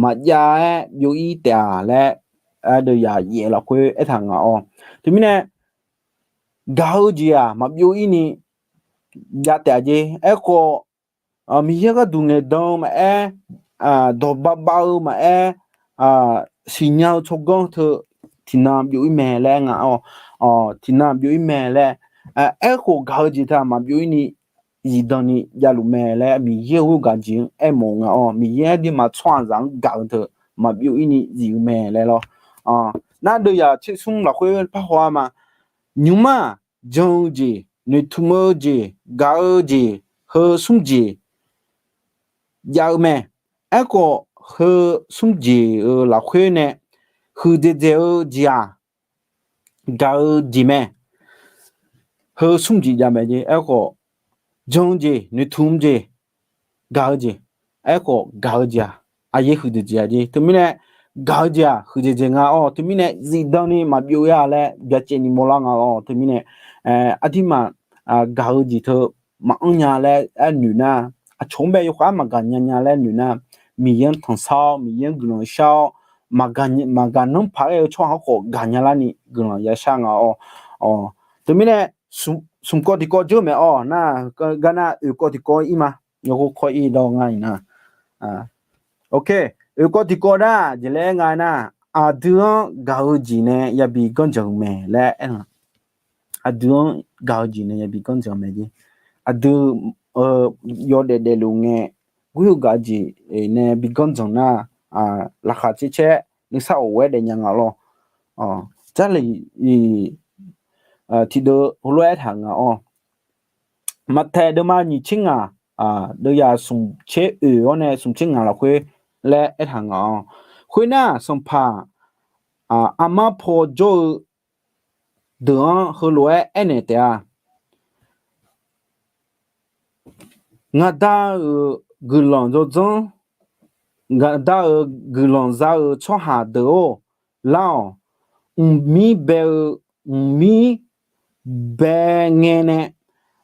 maqjav-aer byov ir taef-a laer, ardeuv yaq yaef lafkhoer aertaq nga-awr. Teumirnae, gaq-eu jeq-aq maqbyov ir ni jav taef-a jeq. Aerkhawf, Miqyaer gharduq ngaeqdan-eu maqaer, dawqbav bav-eu maqaer, siqnya-eu tsawrganr teu tiqnan byov ir mae laer nga-awr, tiqnan byov ir mae laer, aerkhof gaq-eu jeq teu-aq maqbyov ir ni zifdan ni javluf mae laer Miqyaer ghoer gaq jeq-anr aermawf-eu nga-awr, Miqyaer aqduimaf tsawrhaqzaq-anr gaq-eu teu maqbyov ir ni zif-eu mae laer lawr. Nar deuv yaq tsersmr lafkhoer par haw-a ma. Nymr-aq, jan-eu jeq, noeqtmq-eu jeq, gaq-eu jeq, heu smr jeq jav-eu mae. Aerkhawf, heu smr jeq-euq lafkhoer nae huiqdzaeq dzaeq-eu jeq-aq, gaq-eu jeq mae. Heu smr jeq jav mae jeq. Aerkhawf, jan-eu jeq, noeqtmq jeq, gaq-eu jeq. Aerkhawf, gaq-eu jeq-aq, aqyaer huiqdzaeq dzaeq-a jeq. Teumirnae, gaq-eu jeq-aq huiqdzaeq dzaeq nga-awr, teumirnae zifdan ni maqbyov ir-a laer byacaevni mawrlar nga-awr, teumirnae aqduimaf gaq-eu jeq teu maqanr nya laer aer noeq nar, aqcawq-anr bae yawkhav-aer maqgaq nya nya laer noeq nar, Miqyaer-anr tanqsar-awr, Miqyaer-anr guiqlanq shar-awr, maqgaq nanr paq-aer-eu tsawrhaq-anr khawf gaqnya larni guiqlanq yashar nga-awr. Teumirnae, smq kawv tiqkawv dzeur maeq-awr nar, gar nar oeq kawv tiqkawv ir ma. Yawkawr kawv ir dawr ngar iqnan. Oeq kawv tiqkawv nar jeq laer aer nga nar, aqdui-anr gaq-eu jeq nae yabi ganrdzanq-eu mae laer aer-a. Aqdui-anr gaq-eu jeq nae yabi ganrdzanq mae jeq. Aqdui yawdaef daefluf ngae, ghoer-eu gaq-eu jeq nae bi ganrdzanq nar, laqkhaq caer caer nuisar of-aer daefnya nga lawr. Jarlif tiqdeuv heulof-aer aertaq nga-awr, Maqtaeq deuvma nyiq tser ngaq, deuv yaq smq tser oeq-awr nae smq tser ngaq lafkhoer laer aertaq nga-awr, khoernar, sanqpaq armar paw jawr-eu deuq-anr heulof-aer aernaeq taef-a. Ngaqda-euq guiqlanq dzawdzanr, ngaqda-euq guiqlanq za-eu tsawrhaq deuq-or, lar-awq. Mqmir bae-eu, mqmir bae ngae nae,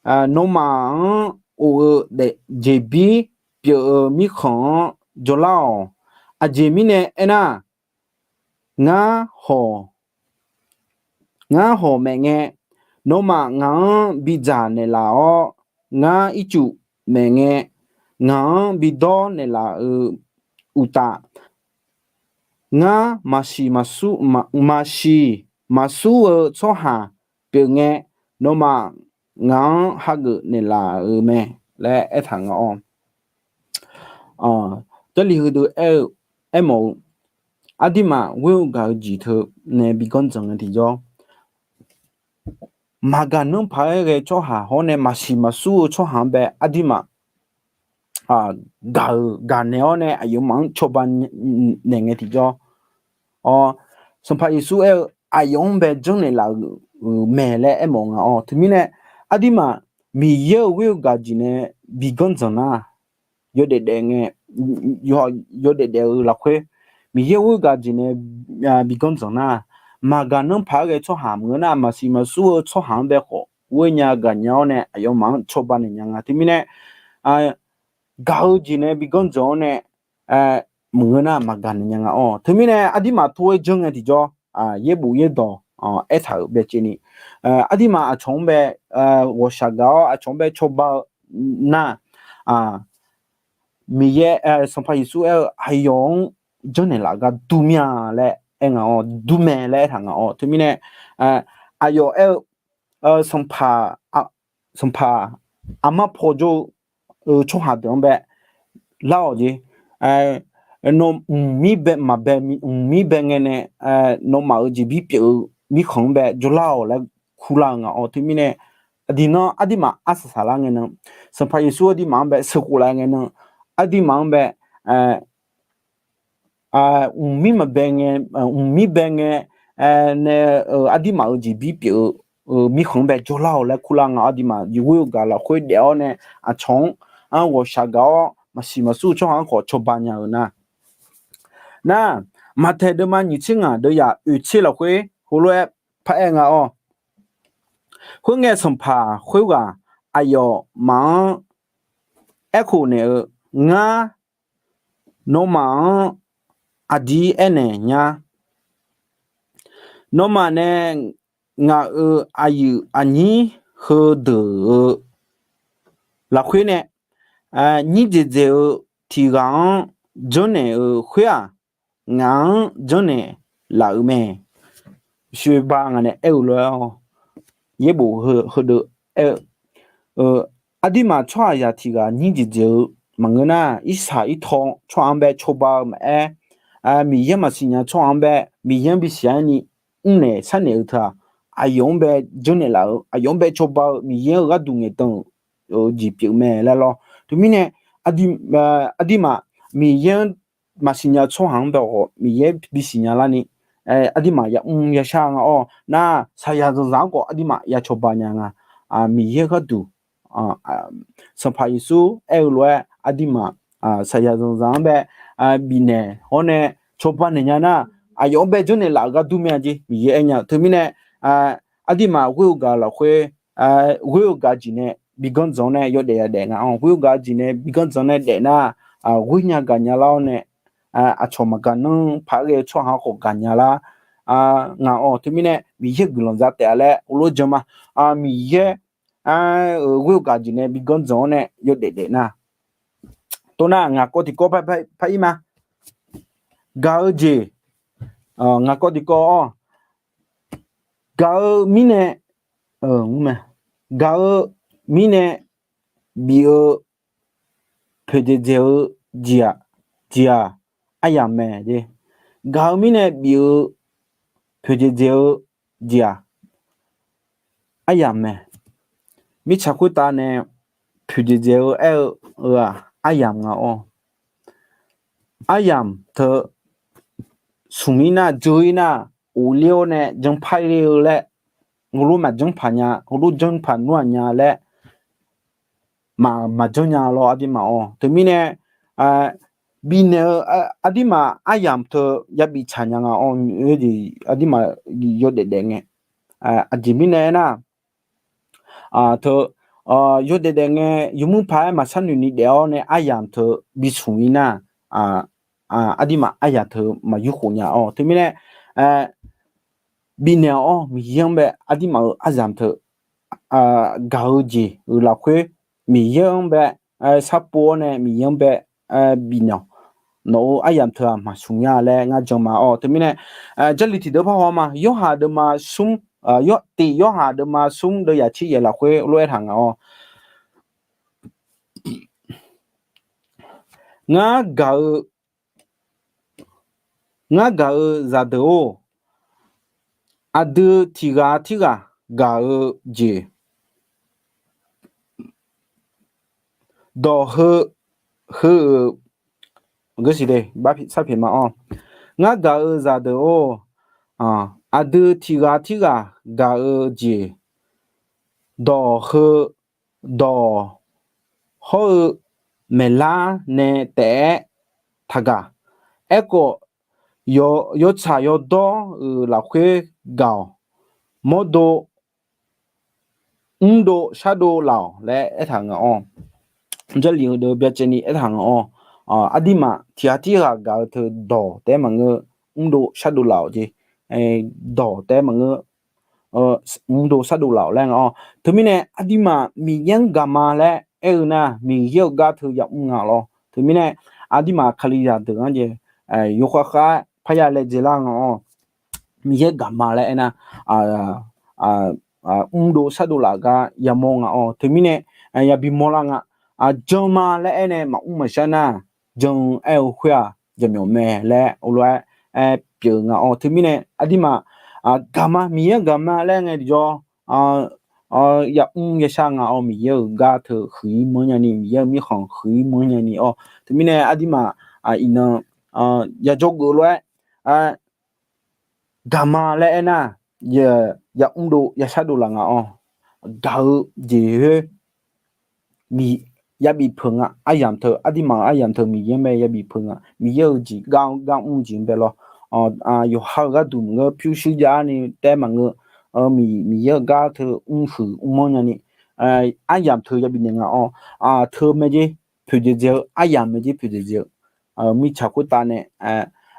nawmaf-anr of-eu daef jeqbir pyeuf-eu mirkhanq-anr jawrlar-awq. Aqjeq mirnae aernar, ngar hawq ngar hawq maeqngae, nawmaf ngaq-anr bidzaq naeqlaf-awr, ngar ircuf maeqngae, ngaq-anr bidawr naeqlaf-eu uqtaf, Ngar maqsiq maqsur, maqsiq maqsur-eu tsawrhaq pyeuf ngae, nawmaf ngaq-anr hageuf naeqlaf-euq mae laer aertaq nga-awr, Jarlif heudeuq aer-eu, aermawf-eu, aqduimaf ghoer-eu gaq-eu jeq teu nae bi ganr dzanq ngae tiqjawr, maqgaq nanr paq-aer ghae tsawrhaq hawr nae maqsiq maqsur-eu tsawrhaq-anr bae aqduimaf gaq-euq gaqnaeq-awr nae aqyawfmaf-anr cawba naeq ngae tiqjawr, Sanqpaq Yeqsur aer-eu, aqyawf-anr bae janrnaeq laf-euq mae laer aermawf nga-awr, teumirnae aqduimaf Miqyaer-euq ghoer-eu gaq jeq nae bi ganr dzanq nar, yawdaef daef ngae, yawdaef daef-eu lafkhoer, Miqyaer ghoer-eu gaq jeq nae bi ganr dzanq nar, maqgaq nanr paq-aer ghae tsawrhaq maqngeur nar, maqsiq maqsur-eu tsawrhaq-anr bae khawf ghoer nya gaqnya-awr nae aqyawfmaf-anr cawba naeq nya nga. Teumirnae gaq-eu jeq nae bi ganr dzanq-awr nae maqngeur nar maqgaq naeq nya nga-awr, teumirnae aqduimaf tov-aer janr ngae tiqjawr, yaerbof yaerdawq aertaq-euq bae caevni, aqduimaf aqcawq-anr bae ghawqshaq gaq-awr aqcawq-anr bae cawba-eu nar, Miqyaer, Sanqpaq Yeqsur aer-eu, aqyawf-anr janrnaeq laf gar dur mir-a laer aer nga-awr, dur mae laer aertaq nga-awr, teumirnae aqyawf aer-eu, sanqpaq, sanqpaq, aqmar paw jawr-eu tsawrhaq deuq-anr bae lar-awq jeq. Nawmaf mqmir bae maqbae, mqmir bae ngae nae nawmaf-euq jeqbir pyeuf-eu mirkhanq-anr bae jawrlar-awq laer kurlar-eu nga-awr, teumirnae aqdui nan aqduimaf arsaq saqlar ngae nan, Sanqpaq Yeqsur aqduimaf-anr bae sheuqkhof laf ngae nan, aqduimaf-anr bae mqmir maqbae ngae, mqmir bae ngae nae aqduimaf-euq jeqbir pyeuf-eu mirkhanq-anr bae jawrlar-awq laer kurlar nga. Aqduimaf ghoer-eu gaq lafkhoer daef-awr nae aqcawq-anr ghawqshaq gaq-awr maqsiq maqsur-eu tsawrhaq-anr khawf cawba nya-eu nar, nar, Maqtaeq deuvma nyiq tser ngaq deuv yaq oeq tser lafkhoer heulof-aer paraer nga-awr, khoerngae sanqpaq khoerghaq aqyawfmaf-anr aerkhof naeq-eu, Ngar nawmaf-anr aqdir aernaeq nya. Nawmaf nae ngaq-euq aqyuif aqnyir heudeuq-eu lafkhoer nae nyir dzaeqdzaeq-eu tiq ghaq-anr janrnaeq-eu khoer-aq, ngaq-anr janrnaeq laf-euq mae. Shoeba ngaq nae aer-eu lof-aer, yaerbof heudeuq aer-eu, aqduimaf tsawrhaqzaq tiq ghaq nyir dzaeqdzaeq-eu maqngeur nar, irshaq irtaw tsawrhaq-anr bae cawba-eu maqaer, Miqyaer maqsiq nya tsawrhaq-anr bae Miqyaer-anr bisiq-aer ni mrnaeq sharnaeq-eu teu-aq, aqyawf-anr bae janrnaeq laf-eu, aqyawf-anr bae cawba-eu Miqyaer-euq gharduq ngaeqdan-euq jeq pyeuf mae laer lawr. Teumirnae aqduimaf Miqyaer-anr maqsiq nya tsawrhaq-anr bae khawf Miqyaer bisiq nya larni, aqduimaf yamr yashar nga-awr nar, saqyaq zanqzaq-anr khawf aqduimaf ya cawba nya nga. Miqyaer gharduq Sanqpaq Yeqsur aer-eu lof-aer aqduimaf saqyaq zanqzaq-anr bae bifnaeq hawr nae cawba naeq nya nar, aqyawf-anr bae janrnaeq laf-euq gharduq mae-a jeq Miqyaer aer nya-eu. Teumirnae aqduimaf ghoer-eu gaq lafkhoer, ghoer-eu gaq jeq nae bi ganr dzanq-awr nae yawdaef yadaef nga-awr, ghoer-eu gaq jeq nae bi ganr dzanq nae daef nar, ghoer nya gaq nya lar-awr nae, aqcawq maqgaq nanr paq-aer ghae-eu tsawrhaq-anr khawf gaq nya lar nga-awr, teumirnae Miqyaer guiqlanq za taef-a laer heulof-aer jan ma. Miqyaer-euq ghoer-eu gaq jeq nae bi ganr dzanq-awr nae yawdaef daef nar, tov nar ngaq kawv tiqkawv par ir ma. Gaq-eu jeq, ngaq kawv tiqkawv-awr, gaq-eu mirnae, gaq-eu mirnae bif-eu poeqdzaeq dzaeq-eu jeq-aq, jeq-aq, aryamq mae. Gaq-eu mirnae bif-eu poeqdzaeq dzaeq-eu jeq-aq, aryamq mae. Mirtsaq khoertav nae poeqdzaeq dzaeq-eu aer-eu eu-aq aryamq nga-awr, aryamq teu smq-ir nar, dzeur-ir nar, of ler-awr nae janrpar ler-eu laer, heulof maqjanr paq nya, heulof janr paq nmr-aq nya laer, maq, maqjanr nya lawr aqduimaf-awr. Teumirnae bifnaeq-eu aqduimaf aryamq teu yabif tsaq nya nga-awr, aqduimaf yawdaef daef ngae, aqjeq mirnae aernar, teu, yawdaef daef ngae yawmuiq paq-aer maqshar noeq ni daef-awr nae aryamq teu bi smq-ir nar, aqduimaf aryamq teu maqyur khof nya-awr. Teumirnae bifnaeq-awr Miqyaer-anr bae aqduimaf-euq aryamq teu gaq-eu jeq-euq lafkhoer Miqyaer-anr bae sharpov-awr nae Miqyaer-anr bae bifnaeq-awq. nawq-euq aryamq teu-aq maqsmq nya laer ngar jan ma-awr. Teumirnae, Jarlif tiqdeuq parhaw ma, Yorhaq deuvma smr, tiq Yorhaq deuvma smr deuvyaq tser yaef lafkhoer lof-aer taq ngaq-awr. Ngar gaq-eu, ngar gaq-eu zaqdeuq-or, aqdui tiq ghaq tirghaq gaq-eu jeq dawq heu, heu-euq, sarpyaeq ma-awr, ngar gaq-eu zaqdeuq-or, aqdui tiq ghaq tirghaq gaq-eu jeq dawq heu, dawq hawr-eu maeqlar nae taef-aer taqgaq. Aerkhawf, yawtsaq yawdawr-euq lafkhoer gaq-awq. Mawrdo mrdov shardov laf-awq laer aertaq ngaq-awr. Jarlif heudeuq byacaevni aertaq ngaq-awr. Aqduimaf tiq ghaq tirghaq gaq-eu teu dawq taef-aer maqngeur, mrdov shardov laf-awq jeq. Dawq taef-aer maqngeur, mrdov shardov laf-awq laer nga-awr. Teumirnae aqduimaf Miqyaer-anr gaqma laer aer-eu nar, Miqyaer-euq gar teu yamr nga lawr. Teumirnae aqduimaf Kalizaq deuq-anr jeq yawkhav khav parya laejae lar nga-awr. Miqyaer gaqma laer aernar, mrdov shardov laf gar yamawr nga-awr. Teumirnae yabi mawrlar nga. Jan ma laer aernae maqmr maqshar nar, jan aer-eu khoer-aq jaqmyawf mae laer heulof-aer aer pyeuf nga-awr. Teumirnae aqduimaf gaqma, Miqyaer-anr gaqma laer ngae tiqjawr yamr yashar nga-awr, Miqyaer-euq gar teu huiq-ir manr nyani, Miqyaer-euq mirkhanq huiq-ir manr nyani-awr. Teumirnae aqduimaf iqnan yajawr geuf lof-aer gaqma laer aernar, yamrdov yashardov laf nga-awr. Gaq-eu jeq khoer yabif peuq nga. Aryamq teu, aqduimaf-euq aryamq teu Miqyaer-anr bae yabif peuq nga. Miqyaer-euq jeq gar, gar mr jeq-anr bae lawr. Yawqha-euq gharduq maqngeur, pyurshuir jav-ar ni taef-aer maqngeur. Miqyaer-euq gar teu mrhuiq mrmanr nyani, aryamq teu yabif naeq nga-awr. Teu mae jer poeqdzaeq dzae-eu, aryamq mae jer poeqdzaeq dzae-eu mirtsaq khoertav nae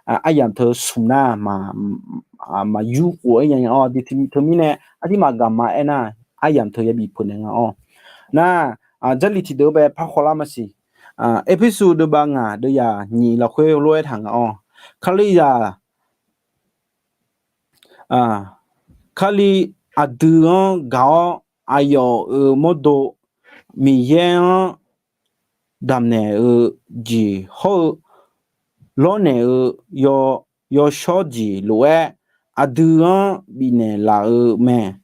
aryamq teu smq nar maqyur khof-aer nya-awr. Teumirnae aqduimaf gaqma aernar, aryamq teu yabif peuq naeq nga-awr. Nar, Jarlif tiqdeuq bae parkhawv lar maqsiq. Erpersu deuvbav ngaq deuvyaq nyiq lafkhoer lof-aer taq nga-awr. Kalizaq, Kali aqdui-anr gaq-awr aqyawf-euq mawrdo Miqyaer-anr damqnaeq-eu jeq hawr-eu lawrnaeq-eu yawshawr jeq lof-aer aqdui-anr bifnaeq laf-eu mae.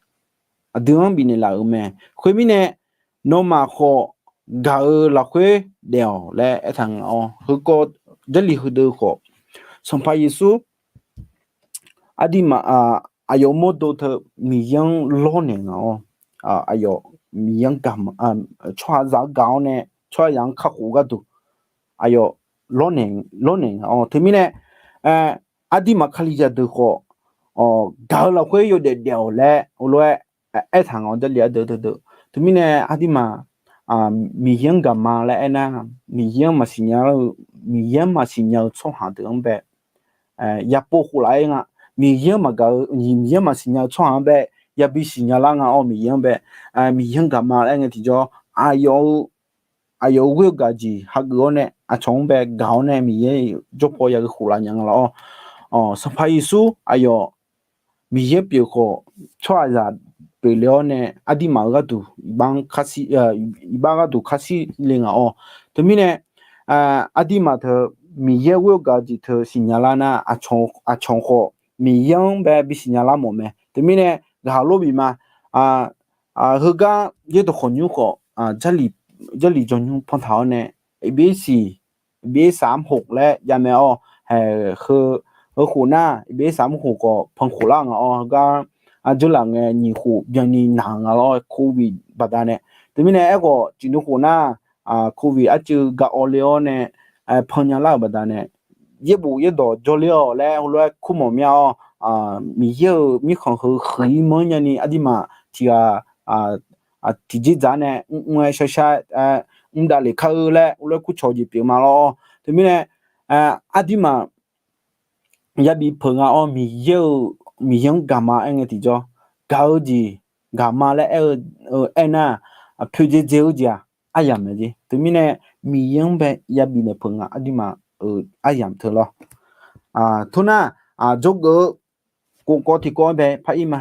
Aqdui-anr bifnaeq laf-euq mae. Khoermirnae, nawmaf khawf gaq-eu lafkhoer daef-awq laer aertaq nga-awr. Heukawv Jarlif heudeuq khawf, Sanqpaq Yeqsur aqduimaf aqyawf mawrdo teu Miqyaer-anr lawrnaeq nga-awr. Aqyawf Miqyaer-anr gaqma, tsawrhaqzaq-anr gaq-awr nae tsawrhaqzaq-anr kakhof gharduq aqyawf lawrnaeq, lawrnaeq nga-awr. Teumirnae aqduimaf Kalizaq deuq khawf gaq-eu lafkhoer yawdaef daef-awq laer heulof-aer aertaq nga-awr. Jarlif ardeuv deuv deuv. Teumirnae aqduimaf Miqyaer-anr gaqma laer aernar, Miqyaer-anr maqsiq nya-eu, Miqyaer-anr maqsiq nya-eu tsawrhaq deuq-anr bae yapov khof laf-aer nga. Miqyaer-anr maqgaq-eu, Miqyaer-anr maqsiq nya-eu tsawrhaq-anr bae yabi siqnya lar nga-awr. Miqyaer-anr bae, Miqyaer-anr gaqma laer ngae tiqjawr, aqyawf-eu, aqyawf-euq ghoer-eu gaq jeq hageuf-awr nae aqcawq-anr bae gaq-awr nae Miqyaer jawrpaw yagheu khof laf nya nga laf-awr. Sanqpaq Yeqsur aqyawf Miqyaer pyeuf khawf, tsawrhaqzaq pyeufle-awr nae aqduimaf-euq gharduq iqbax gharduq kar shir le nga-awr. Teumirnae aqduimaf teu Miqyaer ghoer-eu gaq jeq teu siqnya lar nar, aqcawq khawf Miqyaer-anr bae bisiqnya lar mawf mae. Teumirnae ghaq lor bif ma. Heugar yaerdawq khawf nymr khawf, Jarlif jawr nymr pantaq-awr nae, iqbir siq, iqbir saq-anr hoq laer javmae-awr, heu khof nar iqbir saq-anr hoq khawf pankhof lar nga-awr. Heugar aqjeurlaf ngae nyiq khof byanni naq nga lor, covid baqdanae. Teumirnae aerkhawf, ciqnuiv khof nar covid arcuiv gaq-awr le-awr nae pannya lar-euq baqdanae, yaerbof yaerdawq jawrler-awq laer heulof-aer kurmawf mya-awr, Miqyaer-euq mirkhanq heu huiq-ir manr nyani aqduimaf tiqghaq tiqjeq dzaq nae mr-aer shar shar mr davlef kar-eu laer heulof-aer kurcawq jeq pyeuf ma lor. Teumirnae aqduimaf yabif peuq nga-awr, Miqyaer-euq, Miqyaer-anr gaqma aer ngae tiqjawr, gaq-eu jeq, gaqma laer aer-eu, aernar, poeqdzae dzae-eu jeq-aq aryamq mae jeq. Teumirnae Miqyaer-anr bae yabif naeq peuq nga. Aqduimaf aryamq teu lawr. Tornar, jawrgeuf-eu kofkawv tiqkawv-anr bae par ir ma.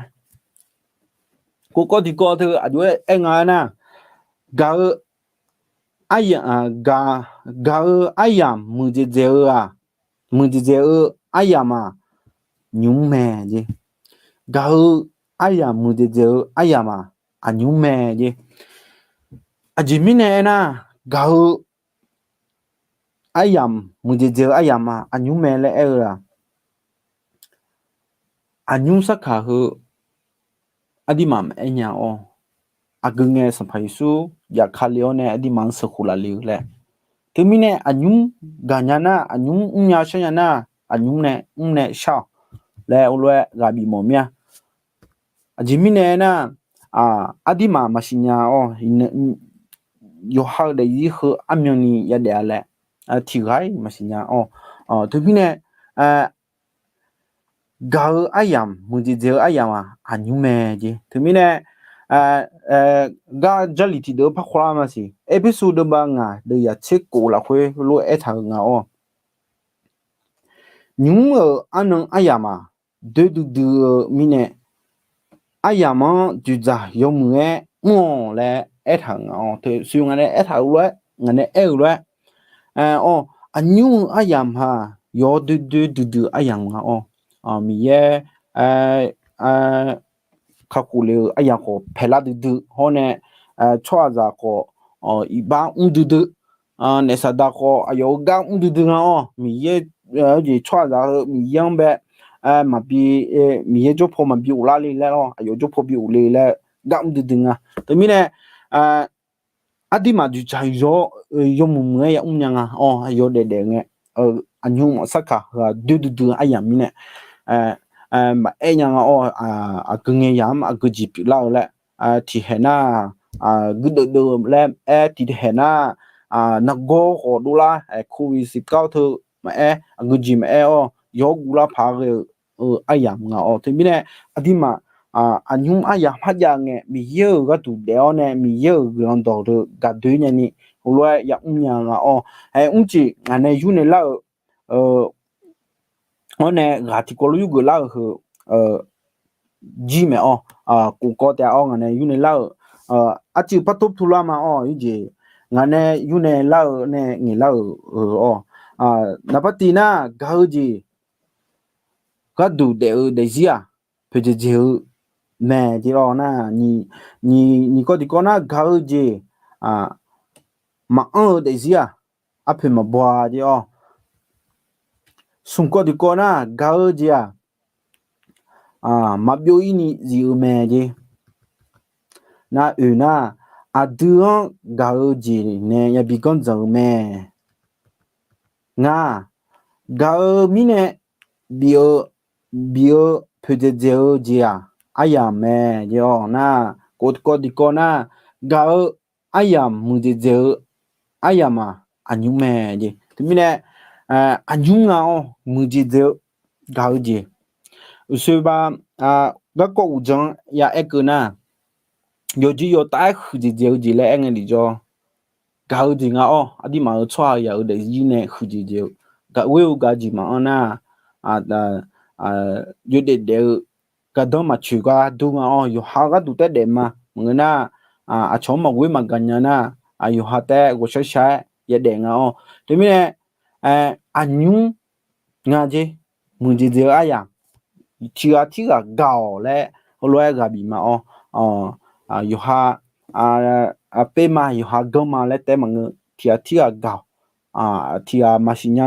Kofkawv tiqkawv teu aqjox-aer aer nga aernar, gaq-eu, gaq-eu aryamq muiqdzaeq dzaeq-eu-aq, muiqdzaeq dzaeq-eu aryamq-aq, nymq-mr mae jeq. Gaq-eu aryamq muiqdzaeq dzaeq-eu aryamq-aq, aqnymr mae jeq. Aqjeq mirnae aernar, gaq-eu aryamq muiqdzaeq dzaeq-eu aryamq-aq, aqnymr mae laer aer-eu-aq, aqnymr sarkaq heu aqdirmaf maqaer nya-awr, aqgeu ngae Sanqpaq Yeqsur yafkale-awr nae aqdirmaf-anr sheuqkhof laf le-eu laer. Teumirnae aqnymr gaqnya nar, aqnymr mrnya shar nya nar, aqnymr nae mr nae shar-awq laer heulof-aer ghaq bif mawf mir-a. Aqjeq mirnae aernar, aqdirmaf maqsiq nya-awr, yawqha-eu daefzir heu armyanni yadaef-a laer, tiq ghaq-iq maqsiq nya-awr. Teumirnae gaq-eu aryamq muiqdzaeq dzaeq-eu aryamq-aq, aqnymr mae jeq. Teumirnae gar Jarlif tiqdeuv-eu par khawvlar maqsiq. Erpersu deuvma ngaq deuv yaq tser kof lafkhoer lof-aer aertaq-euq nga-awr, nymq-mr-euq arnan aryamq-aq, doer duidui-eu mirnae, aryamq-anr dzoeqdzaq yawmuiq-aer mr-awq laer aertaq-euq nga-awr, teu sui ngaq nae aertaq-euq lof-aer, ngaq nae aer-euq lof-aer, awr, aqnymr-euq aryamq-aq, yawr doer doer duidui aryamq nga-awr, Miqyaer kakhof le-eu aryamq khawf paeqlar duidui hawr nae, tsawrhaqzaq khawf iqbax mr duidui, naef saqdaq khawf aqyawf-euq gar mr duidui nga-awr, Miqyaer, jeq tsawrhaqzaq heu Miqyaer-anr bae maqbi, Miqyaer jawrpaw maqbi ghoflar le laer-awr, aqyawf jawrpaw bi ghofle laer gar mr duidui nga. Teumirnae aqdirmaf dzoeqdzaq yawr, yawmuiq muiq-aer yamr nya nga-awr, yawdaef daef ngae, aqnymr maf sarkaq heu-aq doer duidui aryamq mirnae maqaer nya nga-awr, aqgeu ngae yamq-anr aqgeu jeq pyeuflar-eu laer, tiqhaeq nar, guirdeuv deuv laer aer, tiqhaeq nar, nargawr khawf dovlar, covid siqkar teu maqaer, aqgeu jeq maqaer-awr, yawr guvlar paq ghae-eu aryamq nga-awr. Teumirnae aqdirmaf aqnymr aryamq parjav ngae, Miqyaer-euq gharduq daef-awr nae Miqyaer-euq guiqlanq dawqdeuq gaqdoer nyani heulof-aer yamr nya nga-awr, aer mrjeq ngaq nae yurnae lar-eu, awr nae ghaq tiqkawv lof yurgeuf lar-euq heu jir maeq-awr, kofkawv taef-awr ngaq nae yurnae lar-euq, arcuiv par tov tuvlar ma-awr, irjeq ngaq nae yurnae lar-eu nae ngaeqlar-euq-awr, naqbar tiv nar gaq-eu jeq gharduq daef-eu daefzir-aq, poeqdzaeq dzaeq-eu mae jeq lawr nar, nyiq kawv tiqkawv nar gaq-eu jeq maqanr-eu daefzir-aq, arpoeq maqbaw-a jeq-awr, smq kawv tiqkawv nar gaq-eu jeq-aq, maqbyov ir ni zif-eu mae jeq. Nar oeq nar, aqdui-anr gaq-eu jeq nae yabi ganr dzanq-eu mae. Ngar, gaq-eu mirnae bif-eu, bif-eu poeqdzaeq dzaeq-eu jeq-aq, aryamq mae jeq-awr nar, kawv tiqkawv nar, gaq-eu aryamq muiqdzaeq dzaeq-eu aryamq-aq, aqnymr mae jeq. Teumirnae aqnymr nga-awr muiqdzaeq dzaeq-eu gaq-eu jeq. Uqshoe ba, garkawv uqdzan-anr ya aer keuv nar, yawqjeq yawqtaf-aer huiqdzaeq dzaeq-eu jeq laer aer ngae lef jawr, gaq-eu jeq nga-awr, aqdirmaf-euq tsawrhaq yaq-eu daefzir nae huiqdzaeq dzaeq-eu, gaq ghoer-eu gaq jeq maqanr nar, yawdaef daef-eu gardanr maqtsoeq gar dur nga-awr, yawqha gharduq taef daef ma. Maqngeur nar, aqcawq-anr maqghoer maqgaq nya nar, yawqha taef ghawqshaq shaq-aer yadaef nga-awr. Teumirnae aqnymr nga jeq, muiqdzaeq dzaeq-eu aryamq, tiq ghaq tirghaq gaq-awq laer heulof-aer ghaq bif ma-awr, yawqha per ma, yawqha ganr ma laer taef maqngeur, tiq ghaq tirghaq gaq-awq. Tiq ghaq maqsiq nya,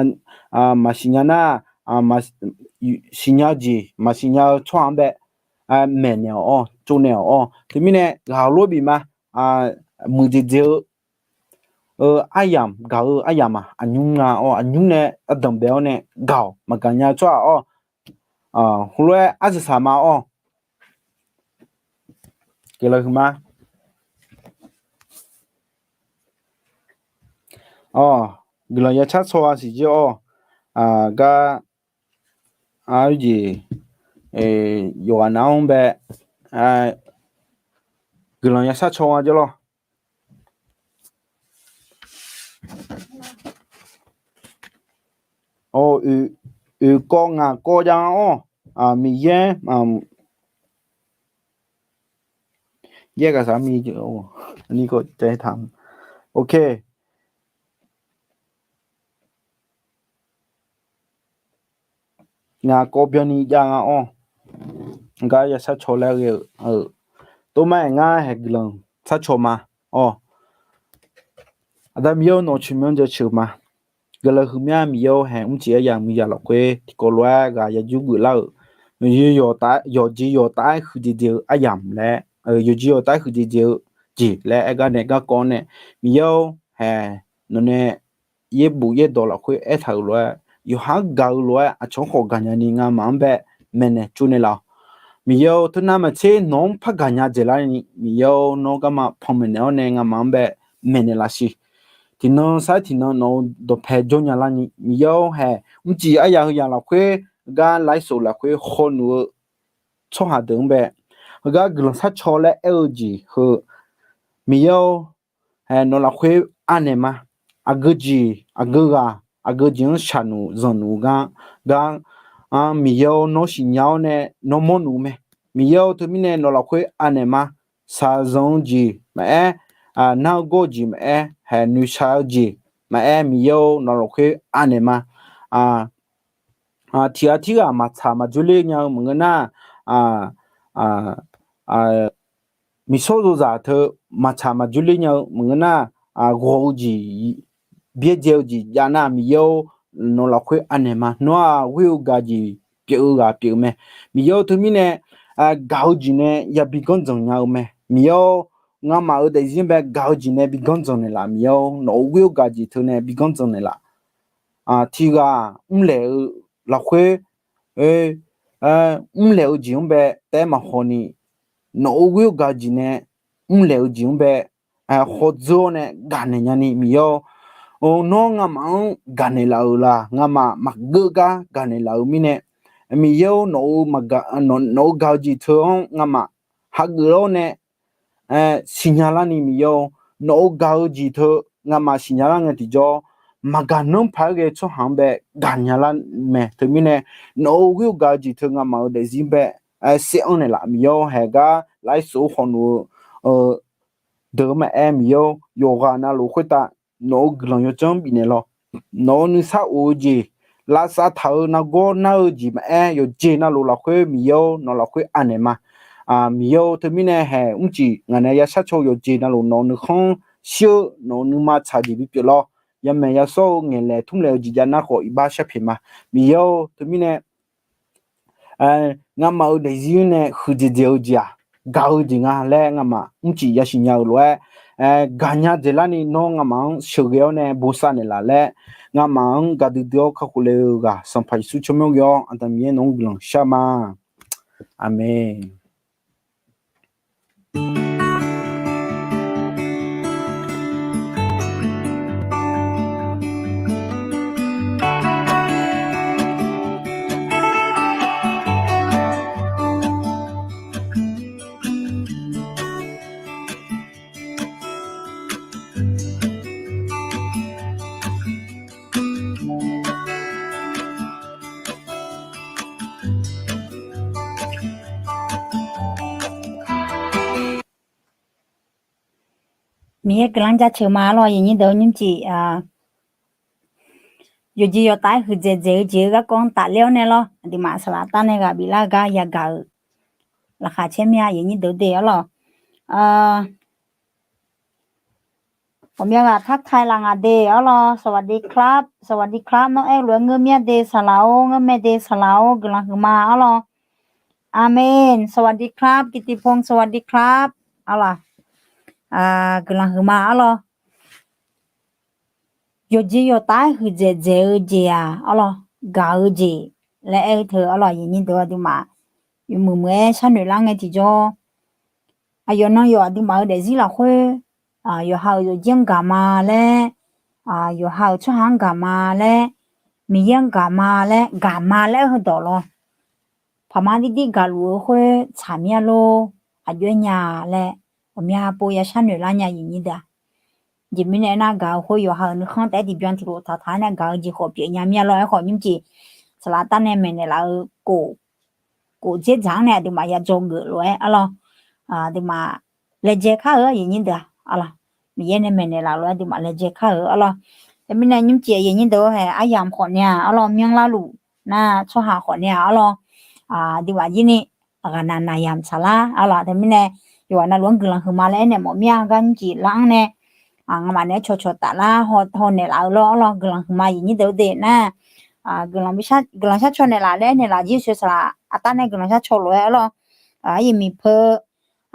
maqsiq nya nar, siqnya-eu jeq maqsiq nya-eu tsawrhaq-anr bae maeqnaeq-awq-awr, tsovnaeq-awq-awr. Teumirnae ghaq lof bif ma, muiqdzaeq dzaeq-eu aryamq, gaq-eu aryamq-aq, aqnymr nga-awr, aqnymr nae ardanq bae-awr nae gaq-awq, maqgaq nya-eu tsawrhaq-awr, heulof-aer arsaq saq ma-awr, guiqlanq huiqma. Awr, guiqlanq ya car caw-a siq jir-awr, gar, jeq, yawqghaq nav-anr bae guiqlanq ya shar caw-a jawr lawr. Oe, oeqkawv ngaq kawv jav-awr, Miqyaer, yaer gaqsaq mi, ni kawv caev taq, ok. Ngaq kawv byanni jav nga-awr, ngar ya sharcaw laer ghae-eu, tov ma-aer ngar hae guiqlanq sharcaw ma. Awr, Aqda Miqyaer-awr, nawq-eu tsawrmyanr jaceuq ma. Guiqlanq huiqmya Miqyaer-awr, hae mrcif aryamq muiqzaq lafkhoer tiqkawv lof-aer ghaq ya jur geuflar-euq, yawqjeq yawqtaf-aer huiqdzaeq dzaeq-eu aryamq laer, yawqjeq yawqtaf-aer huiqdzaeq dzaeq-eu jeq laer aer gar nae garkawv-awr nae, Miqyaer-awr, hae nawqnae yaerbof yaerdawq lafkhoer aertaq-euq lof-aer, yawqha-anr gaq-eu lof-aer aqcawq-anr khawf gaqnya ni ngamaf-anr bae maeqnaeq tsovnaeq laf-awq. Miqyaer-awr, teunav maqtser nawq-anr par gaqnya dzaeqlar ni, Miqyaer-awr, nawr garma panmaeq naeq-awr nae ngamaf-anr bae maeqnaeq laf siq. Tiqnan sar-aer tiqnan nawq-eu dawqpae jawrnya larni, Miqyaer-awr, hae mrcif aryamq heuyaq lafkhoer, gar lairsov lafkhoer hawnuf-eu tsawrhaq deuq-anr bae, heugar guiqlanq sharcaw laer aer-eu jeq heu, Miqyaer-awr, hae nawq lafkhoer anaeq ma. Aqgeu jeq aqgeu ghaq aqgeu jeq-anr shaqnuf zanqnuf gar, gar, Miqyaer-awr, nawr siqnya-awr nae nawr mawrnuf-eu mae. Miqyaer-awr, teumirnae nawq lafkhoer anaeq ma. Shaqzanq-eu jeq maqaer, nar-eu gawr-eu jeq maqaer, hae noeqshaq-eu jeq maqaer, Miqyaer-awr, nawq lafkhoer anaeq ma. Tiqghaq tirghaq maqtsaq maqdzeur ler nya-eu maqngeur nar, miqsawr zozaq teu maqtsaq maqdzeur ler nya-eu maqngeur nar, ghawq-eu jeq, byaerdzae-eu jeq jav nar, Miqyaer-awr, nawq lafkhoer anaeq ma. Nawr-aq ghoer-eu gaq jeq pyeuf-eu ghaq pyeuf-eu mae. Miqyaer-awr, teumirnae gaq-eu jeq nae yabi ganr dzanq nya-eu mae. Miqyaer-awr, ngamaf-euq daefzir bae gaq-eu jeq nae bi ganr dzanq naeqlaf. Miqyaer-awr, nawq-euq ghoer-eu gaq jeq teu nae bi ganr dzanq naeqlaf. Tiqghaq mrlaeq-eu lafkhoer, mrlaeq-eu jeq-anr bae taef-aer maqhaw ni, nawq-euq ghoer-eu gaq-eu jeq nae mrlaeq-eu jeq-anr bae hawdzeur-awr nae gaqnaeq nyani, Miqyaer-awr, nawr ngamaf-anr gaqnaeq laf-euq la? Ngamaf maqgeur gar gaqnaeq laf-euq mirnae, Miqyaer-awr, nawq-euq gaq-eu jeq teu-anr ngamaf hageuf-awr nae siqnya larni, Miqyaer-awr, nawq-euq gaq-eu jeq teu ngamaf siqnya lar ngae tiqjawr, maqgaq nanr paq-aer ghae-eu tsawrhaq-anr bae gaqnya lar mae. Teumirnae nawq-euq ghoer-eu gaq-eu jeq teu ngamaf-euq daefzir bae saef-anr naeqlaf. Miqyaer-awr, haegar lairsov-awr khawf nuf-eu deuq-eu maqaer, Miqyaer-awr, yawqghaq navluf khoertav nawq-euq guiqlanq yawdzanr bifnaeq lawq. Nawq-euq nuisar of-eu jeq, lavsav taq-eu nargawr nar-eu jeq maqaer, yawqjeq navluf lafkhoer Miqyaer-awr, nawq lafkhoer anaeq ma. Miqyaer-awr, teumirnae hae mrcif ngaq nae ya sharcaw-eu yawqjeq navluf nawq-euq nuikhanr shir-eu nawq-euq nuima tsaq jeq bipyeuf lawr. Yamaeq yasawr-eu ngaeqlaeq tmrlaeq-eu jeq jav nar khawf iqbax sharpyaeq ma. Miqyaer-awr, teumirnae ngamaf-euq daefzir nae huiqdzaeq dzaeq-eu jeq-aq, gaq-eu jeq nga laer ngamaf mrcif yasiq nya-euq lof-aer, gaqnya dzaeqlarni nawr ngamaf-anr sheuqghae-awr nae bosav naeqlaf laer, ngamaf-anr gaqdui dui-awr kakhof le-eu ghaq Sanqpaq Yeqsur tsawrmyanr ghae-awr, Aqda Miqyaer nawq-anr guiqlanq shar ma. Aqmeq. Miqyaer guiqlanq jaceuq ma lawr, aqyuif aqnyir deuq nymrcif, yawqjeq yawqtaf-aer huiqdzaeq dzaeq-eu jeq-eu garkawv-anr tafler-awr nae lawr, aqduimaf saqlaq tar nae ghaq biflar-eu gar yagaq-euq laqkhaq caer mir-a, aqyuif aqnyir deuq daef-awr lawq. Ghawqmya ghaq ทักทาย laf ngaq de-awr lawr, สวัสดีครับ สวัสดีครับ nawr aer-eu lof-aer ngeur mir-a de saqlaq-or, ngeurmae de saqlaq-or, guiqlanq huiqma-awr lawr. Aqmeq. สวัสดีครับ กิตติพงษ์ สวัสดีครับ awr lawr. Guiqlanq huiqma-awr lawr. Yawqjeq yawqtaf-aer huiqdzaeq dzaeq-eu jeq-aq awr lawr, gaq-eu jeq laer aer-eu teu awr lawr, aqyuif aqnyir deuq aqduimaf yawmuiq muiq-aer sharnoeq lar ngae tiqjawr, aqyawf nan yawf aqduimaf-eu daefzir lafkhoer, yawqha-euq yawqjir-anr gaq ma laer, yawqha-euq tsawrhaq-anr gaq ma laer, Miqyaer-anr gaq ma laer, gaq ma laer heudawq lawr, paqma dirdir gaqluf-eu khoer tsaq mir-a lor, aqjox-aer nya laer, ghawqmya pov ya sharnoeq lar nya, aqyuif aqnyir deuq-aq. Aqjeq mirnae aernar, gaq-eu khoer yawqha-euq nuikhanr taef-aer tiqbyan tiqlof taqtaq-aer nae gaq-eu jeq khawf pyeuf nya mir-a lor. Aerkhawf nymrcif saqlaq artav nae maeqnaeq laf-eu kof, kof dzer dzaq-anr nae aqduimaf ya dzawgeuf lof-aer arlawr, aqduimaf laejae kar-eu aqyuif nyir deuq-aq arlawr, Miqyaer nae maeqnaeq laf lof-aer aqduimaf laejae kar-eu arlawr. Teumirnae nymrcif aqyuif nyir deuq-or hae aryamq khawf nae-aq arlawr, myanrlar luf nar tsawrhaq khawf nae-aq arlawr, aqduimaf jir ni ghaqnaq naqyamq tsaqlar arlawr. Teumirnae yawqghaq navluf-anr guiqlanq huiqma laer aernaeq mawf mir-a. Gar nymrcif lar-anr nae ngamaf naeq-aer cawqcawq taflar haw naeqlaf-eu lor arlawr. Guiqlanq huiqma aqyuif nyir deuq-or de nar, guiqlanq sharcaw naeqlaf laer aernaeq laf jir-eu saqlaq artav nae guiqlanq sharcaw lof-aer arlawr. Aqyuif miqpeu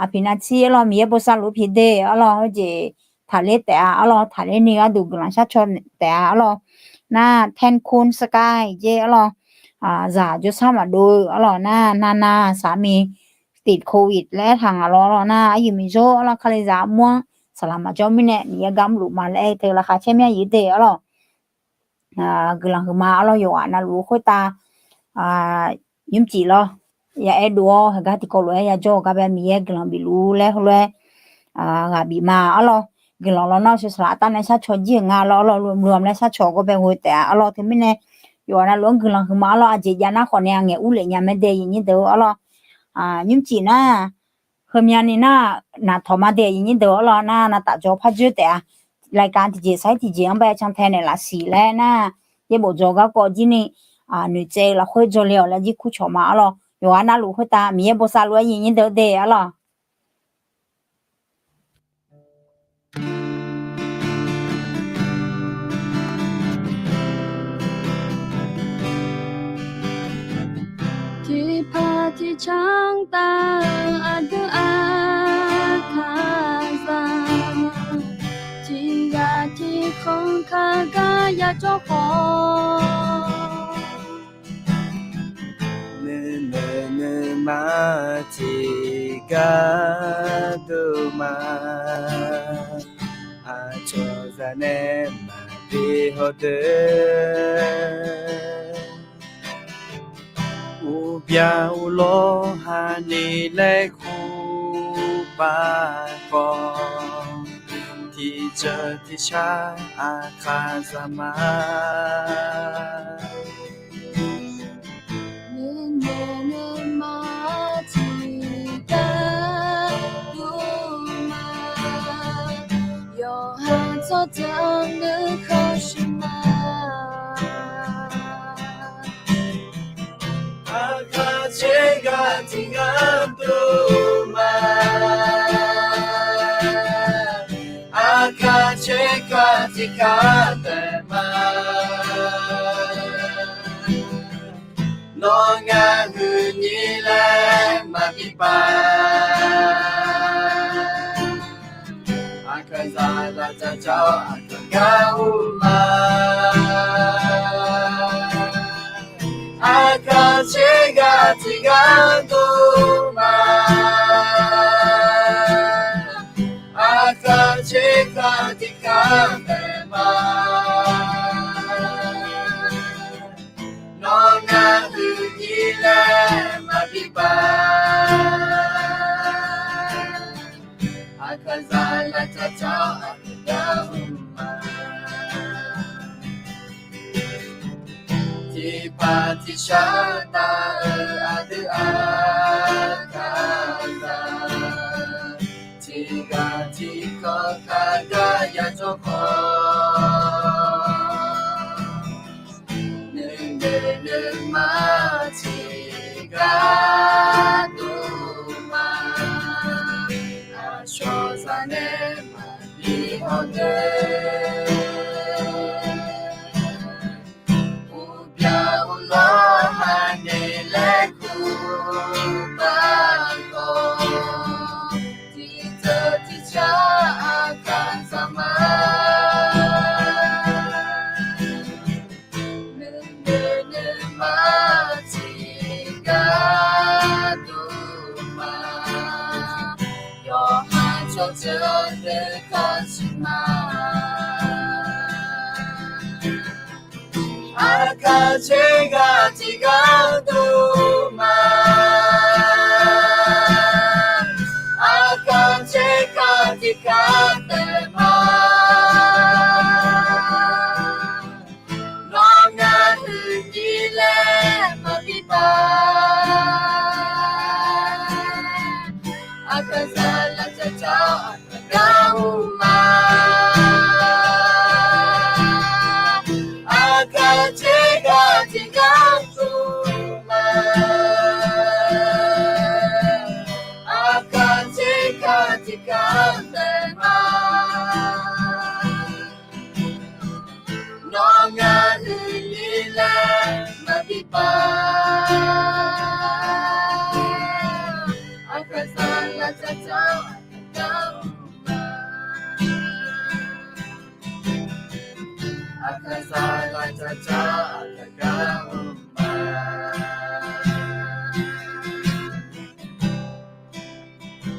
aqpiq navtir arlawr, Miqyaer bosav luf-eu pi de arlawr, heujeq taqler taef-a arlawr, taqler ni gharduq guiqlanq sharcaw taef-a arlawr. Nar Tankun Sky jer arlawr, zaq jawrsar maqdov-eu arlawr, nar navnav saqmiq tiq โควิด laer aertaq ngaq lawr arlawr, nar aqyuif miqzor arlawr, kalizaq armur-anr saqlaq maqjawr mirnae Miqyaer gar mrluf ma laer aer-eu teu laqkhaq caer myanr yif de arlawr. Guiqlanq huiqma arlawr, yawqghaq navluf-eu khoertav nymrcif lawr, ya aerdov-awr heugar tiqkawv lof-aer ya jawr-eu gar bae Miqyaer guiqlanq bif luf laer heulof-aer ghaq bif ma arlawr. Guiqlanq lawnmr-eu saqlaq artav nae sharcaw jir-euq nga lawr arlawr, lmqlmq laer sharcaw gawr bae ghoe taef-a arlawr. Teumirnae yawqghaq navluf-anr guiqlanq huiqma arlawr, aqjeq jav nar khawf nae ngaeq urlef nya mae de aqyuif nyir deuq-or arlawr. Nymrcif nar heumya ni nar naqtawq ma de aqyuif nyir deuq-or arlawr, nar navtaf jawr par dzoer taef-a. รายการ tiqjeq sar-ir tiqjeq-anr bae cantae naeqlaf siq laer nar, yaerbof dzaw garkawv jir ni noeqtsaev-eu lafkhoer dzawle-awq laer jir kurcawq ma arlawr. Yawqghaq navluf khoertav Miqyaer bosav luf-aer aqyuif nyir deuq-or de arlawr. Tiqpaq tiqcanr taf-eu aqdui aqkaqzaq, tiqghaq tiqkhanq kaqgar yajawr khawf, nuinoeq nuima tiqgar dov ma. Aqcawq zaq nae maqbi hawdeuq, uqbya uqlawr hani laer kur pav khawf, tiqceuq tiqshar aqkaqzaq ma. Nuinoeq nuima tiqgar dov ma. Yawqha tsawrjeuq nuikhanr shuif ma. Aqkaq tser ghaq tiqgar dov ma. Aqkaq tser ghaq tiqgar dov ma. Nawr ngar huiqnyir laer maqbi pav. Aqkaqzaq laftsaq jawr-awr aqkaq gar ur ma. Aqkaq tser ghaq tiqgar dov ma. Aqkaq tser ghaq tiqgar dov ma. Nawr ngar huiqnyir laer maqbi pav. Aqkaqzaq laftsaq jawr-awr aqkaq gar ur ma. Tiqpaq tiqshar taf-eu aqdui aqkaqzaq, tiqghaq tiqkhanq kaqgar yajawr khawf, nuinoeq nuima tiqgar dov ma. Aqcawq zaq nae maqbi hawdeuq, uqbya uqlawr hani laer kur pav khawf, tiqceuq tiqshar aqkaqzaq ma. Nuinoeq nuima tiqgar dov ma. Yawqha tsawrjeuq nuikhanr shuif ma. Aqkaq tser ghaq tiqgar dov ma. Aqkaq tser ghaq tiqgar dov ma. Aqdui ma, nawr ngaq-euq uiqler maqbi paf. Aqkaq saqlaq caqcaq gar-eu ma. Aqkaq saqlaq caqcaq gar-eu ma.